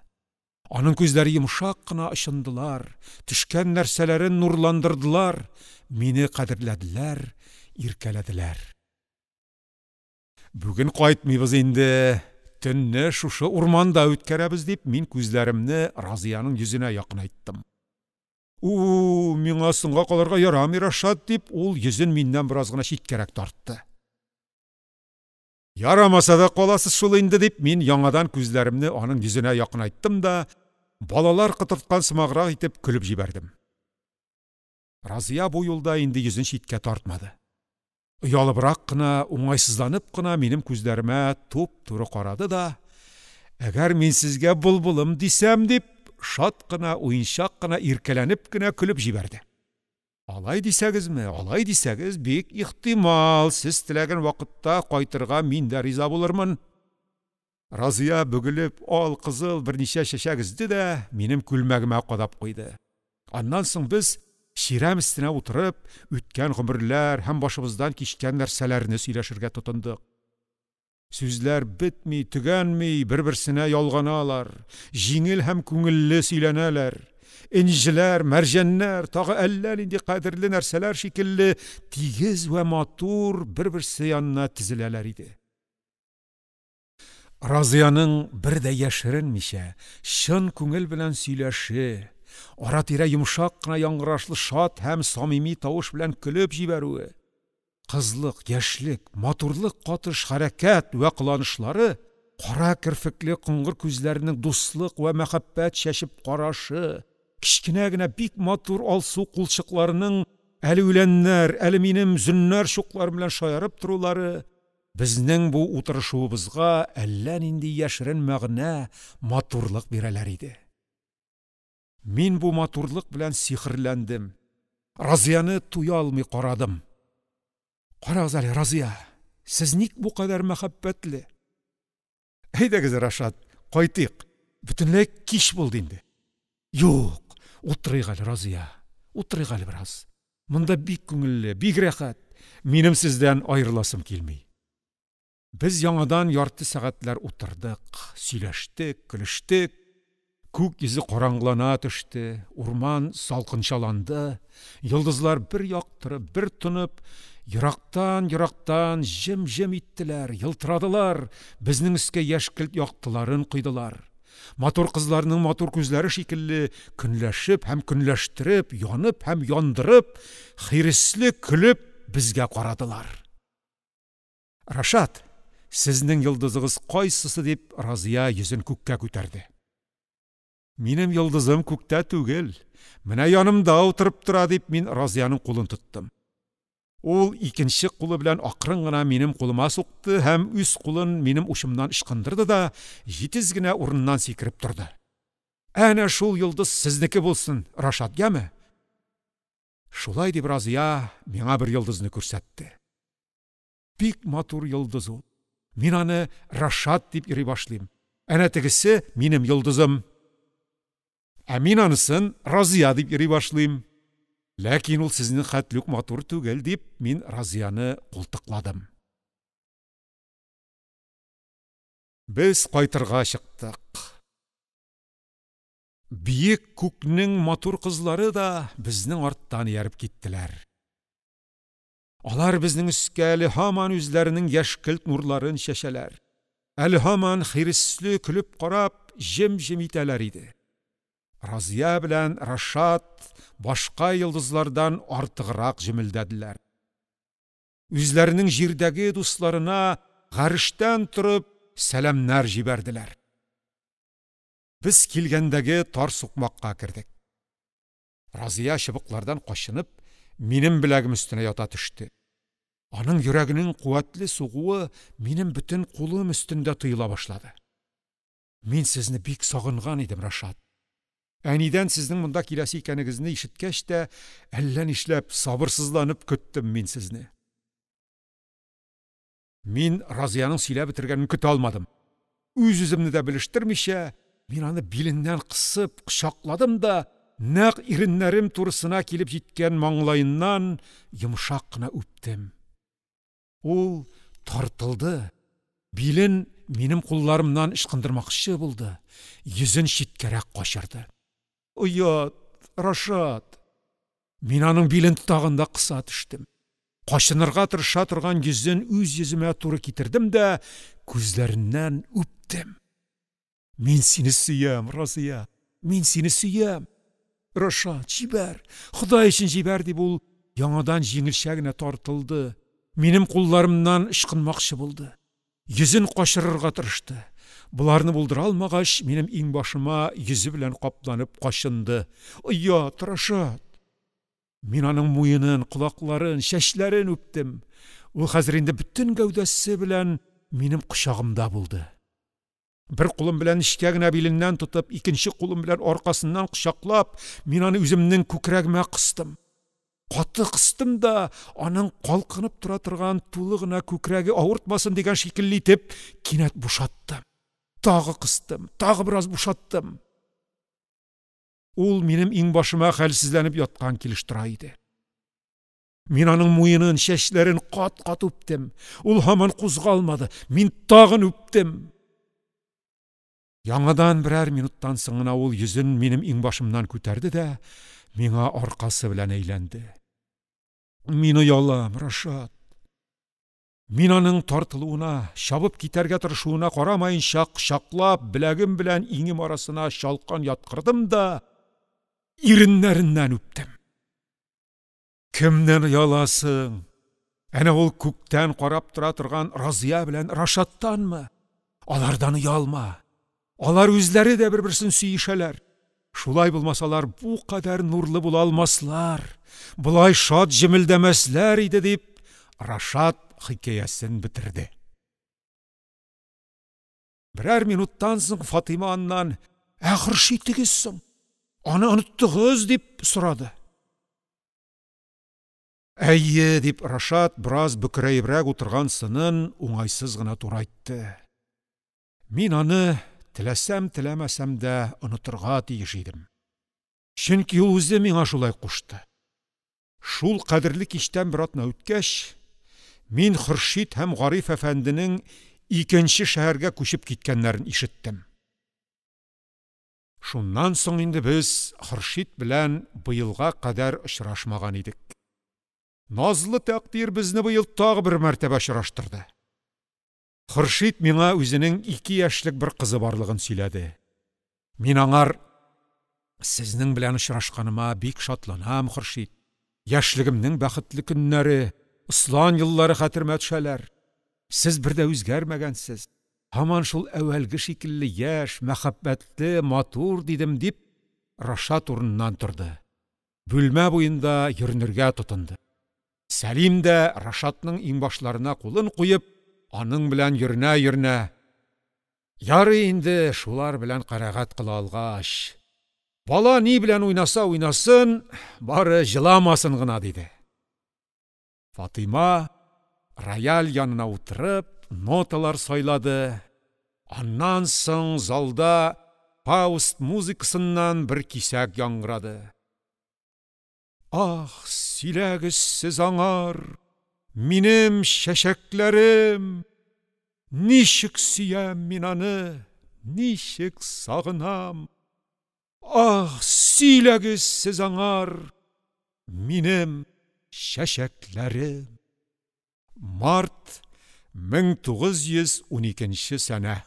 Аның күзләре йомшак кына очындылар, төшкән нәрсәләрен нурландырдылар, мине кадерләделәр, иркәләделәр. Бүген кайтмыйбыз инде, төнне шушы урманда үткәрәбез, дип, мин күзләремне Разияның йөзенә якынайттым. У, миңа соңга калырга ярамый, Рашат, дип, ул йөзен миннән бераз гына читкәрәк тартты. Ярамаса да каласыз шул инде, дип, мин яңадан күзләремне аның йөзенә якынайттым да, балалар котырткан сымаграк итеп көлеп җибәрдем. Разия бу юлда инде йөзен читкә тартмады. Оялыбрак кына, уңайсызланып кына минем күзләремә туп-туры карады да, әгәр мин сезгә былбылым дисәм, дип, шат кына, уенчак кына, иркәләнеп кенә көлеп җибәрде. Алай дисәгезме, алай дисәгез, бик ихтимал, сез теләгән вакытта кайтырга мин дә риза булырмын. Разия бөгелеп, ал, кызыл берничә чәчәк өзде дә минем күлмәгемә кадап куйды. Аннан соң без, чирәм өстенә утырып, үткән гомерләр һәм башыбыздан кичкән нәрсәләрне сөйләшергә тотындык. Сүзләр бетми, төгәнми, бер-берсенә ялганалар, җиңел һәм күңелле сөйләнәләр. Энҗеләр, мәрҗәннәр, тагы әллә нинди кадерле нәрсәләр шикелле тигез вә матур бер-берсе янына тезеләләр иде. Разыяның бер дә яшеренмичә, чын күңел белән сөйләше, ара-тирә йомшак кына яңгырашлы шат һәм самими тавыш белән көлеп җибәрүе, кызлык, яшьлек, матурлык катыш хәрәкәт вә кыланышлары, кара керфекле коңгыр күзләренең дуслык вә мәхәббәт чәчеп карашы, кечкенә генә бик матур алсу кулчыкларының әле үләннәр, әле минем зөннәр чукларым белән шаярып торулары, Безнең бу утырышуыбызга әллә нинди яшерен мәгънә, матурлык бирәләр иде. Мин бу матурлык белән сихерләндем. Разияне туя алмый карадым. Карагыз әле, Разия, сез ник бу кадәр мәхәббәтле? Әйдәгез, Рашат, кайтыйк. Бөтенләй кич булды инде. Юк, утырыйк әле, Разия, утырыйк әле бераз. Монда бик күңелле, бик рәхәт. Минем сездән аерыласым килми. Без яңадан ярты сәгатьләр утырдык, сөйләштек, көлештек. Күк йөзе караңгылана төште, урман салкынчаланды, йолдызлар бер яктырып, бер тонып, ерактан-ерактан җем-җем иттеләр, елтырадылар, безнең өскә яшькелт яктыларын койдылар. Матур кызларның матур күзләре шикелле көнләшеп һәм көнләштереп, янып һәм яндырып, хиресле көлеп безгә карадылар. Рашат, сезнең йолдызыгыз кайсысы, дип Разия йөзен күккә күтәрде. Минем йолдызым күктә түгел, менә янымда утырып тора, дип мин Разияның кулын тоттым. Ул икенче кулы белән акрын гына минем кулыма сукты һәм үз кулын минем учымнан ычкындырды да җитез генә урыныннан сикереп торды. Әнә шул йолдыз сезнеке булсын, Рашат, яме? Шулай дип Разия миңа бер йолдызны күрсәтте. Бик матур йолдыз ул. Мин аны Рашат дип йөри башлыйм. Әнә тегесе минем йолдызым. Ә мин анысын Разия дип йөри башлыйм. Ләкин ул сезнең хәтле үк матур түгел, дип мин Разияны култыкладым. Без кайтырга чыктык. Биек күкнең матур кызлары да безнең арттан ияреп киттеләр. Алар безнең өскә әле һаман үзләренең яшькелт нурларын чәчәләр, әле һаман хиресле көлеп карап, җем-җем итәләр иде. Разия белән Рашат башка йолдызлардан артыграк җемелдәделәр. Үзләренең җирдәге дусларына Гарештән торып, сәламнәр җибәрделәр. Без килгәндәге тар сукмакка кердек. Разия чыбыклардан качынып, минем беләгем өстенә ята төште. Аның йөрәгенең куәтле сугуы минем бөтен кулым өстендә тоела башлады. Мин сезне бик сагынган идем, Рашат. Әнидән сезнең монда киләсе икәнегезне ишеткәч тә, әллә нишләп сабырсызланып көттем мин сезне. Мин Разияның сөйләп бетергәнен көтә алмадым. Үз-үземне дә белештермичә, мин аны биленнән кысып, кочакладым да, нәкъ иреннәрем турысына килеп җиткән маңлаеннан йомшак кына үптем. Ул тартылды, билен минем кулларымнан ычкындырмакчы булды, йөзен читкәрәк качырды. Оят, Рашат! Мин аның билен тагын да кыса төштем. Качынырга тырыша торган йөзен үз йөземә туры китердем дә күзләреннән үптем. Мин сине сөям, Разия. Мин сине сөям. Рашат, җибәр. Ходай өчен җибәр, дип ул яңадан җиңелчә генә тартылды. Минем кулларымнан ычкынмакчы булды. Йөзен качырырга тырышты. Боларны булдыра алмагач, минем иңбашыма йөзе белән капланып качынды. Оят, Рашат! Мин аның муенын, колакларын, чәчләрен үптем. Ул хәзер инде бөтен гәүдәсе белән минем кочагымда булды. Бер кулым белән нечкә генә биленнән тотып, икенче кулым белән аркасыннан кочаклап, мин аны үземнең күкрәгемә кыстым. Каты кыстым да, аның калкынып тора торган тулы гына күкрәге авыртмасын дигән шикелле итеп, кинәт бушаттым. Тагы кыстым, тагы бераз бушаттым. Ул минем иңбашыма хәлсезләнеп яткан килеш тора иде. Мин аның муенын, чәчләрен кат-кат үптем. Ул һаман кузгалмады. Мин тагын үптем. Яңадан берәр минуттан соң гына ул йөзен минем иңбашымнан күтәрде дә миңа аркасы белән әйләнде. Мин оялам, Рашат. Мин аның тартылуына, чабып китәргә тырышуына карамаенча кочаклап, беләгем белән иңем арасына чалкан яткырдым да иреннәреннән үптем. Кемнән ояласың? Әнә ул күктән карап тора торган Разия белән Рашаттанмы? Алардан оялма. Алар үзләре дә бер-берсен сөешәләр. Шулай булмасалар, бу кадәр нурлы була алмаслар, болай шат җемелдәмәсләр иде, дип, Рашат хикәясен бетерде. Берәр минуттан соң Фатыйма аннан, Ә Хөршитегез соң? Аны оныттыгыз, дип сорады. Әйе, дип Рашат бераз бөкрәебрәк утырган сынын уңайсыз гына турайтты. Мин аны, теләсәм-теләмәсәм дә, онытырга тиеш идем. Чөнки ул үзе миңа шулай кушты. Шул кадерле кичтән бер атна үткәч, мин Хөршид һәм Гариф әфәнденең икенче шәһәргә күчеп киткәннәрен ишеттем. Шуннан соң инде без Хөршид белән быелга кадәр очрашмаган идек. Назлы тәкъдир безне быел тагы бер мәртәбә очраштырды. Хөршид миңа үзенең 2 яшьлек бер кызы барлыгын сөйләде. Мин аңар: "Сезнең белән очрашканыма бик шатланам, Хөршид. Яшьлегемнең бәхетле көннәре, Ослан еллары хәтеремә төшәләр. Сез бер дә үзгәрмәгәнсез. Һаман шул әүвәлге шикелле яшь, мәхәббәтле, матур, дидем, дип, Рашат урыныннан торды. Бүлмә буенда йөренергә тотынды. Сәлим дә Рашатның иңбашларына кулын куеп, аның белән йөренә-йөренә: Ярый инде шулар белән канәгать кыла алгач. Бала ни белән уйнаса уйнасын, бары җыламасын гына, диде. Фатыйма, рояль янына утырып, ноталар сайлады. Аннан соң залда Фауст музыкасыннан бер кисәк яңгырады. Ах, сөйләгез сез аңар, минем чәчәкләрем! Ничек сөям мин аны, ничек сагынам! Ах, сөйләгез сез аңар, минем чәчәкләрем! Март 1912 сәнә.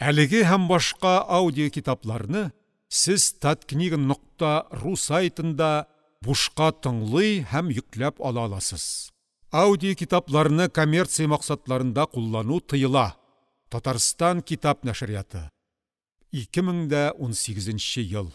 Әлеге һәм башка аудиокитапларны сез таткнига нокта ру сайтында бушка тыңлый һәм йөкләп ала аласыз. Аудиокитапларны коммерция максатларында куллану тыела. Татарстан китап нәшрияты. 2018 ел.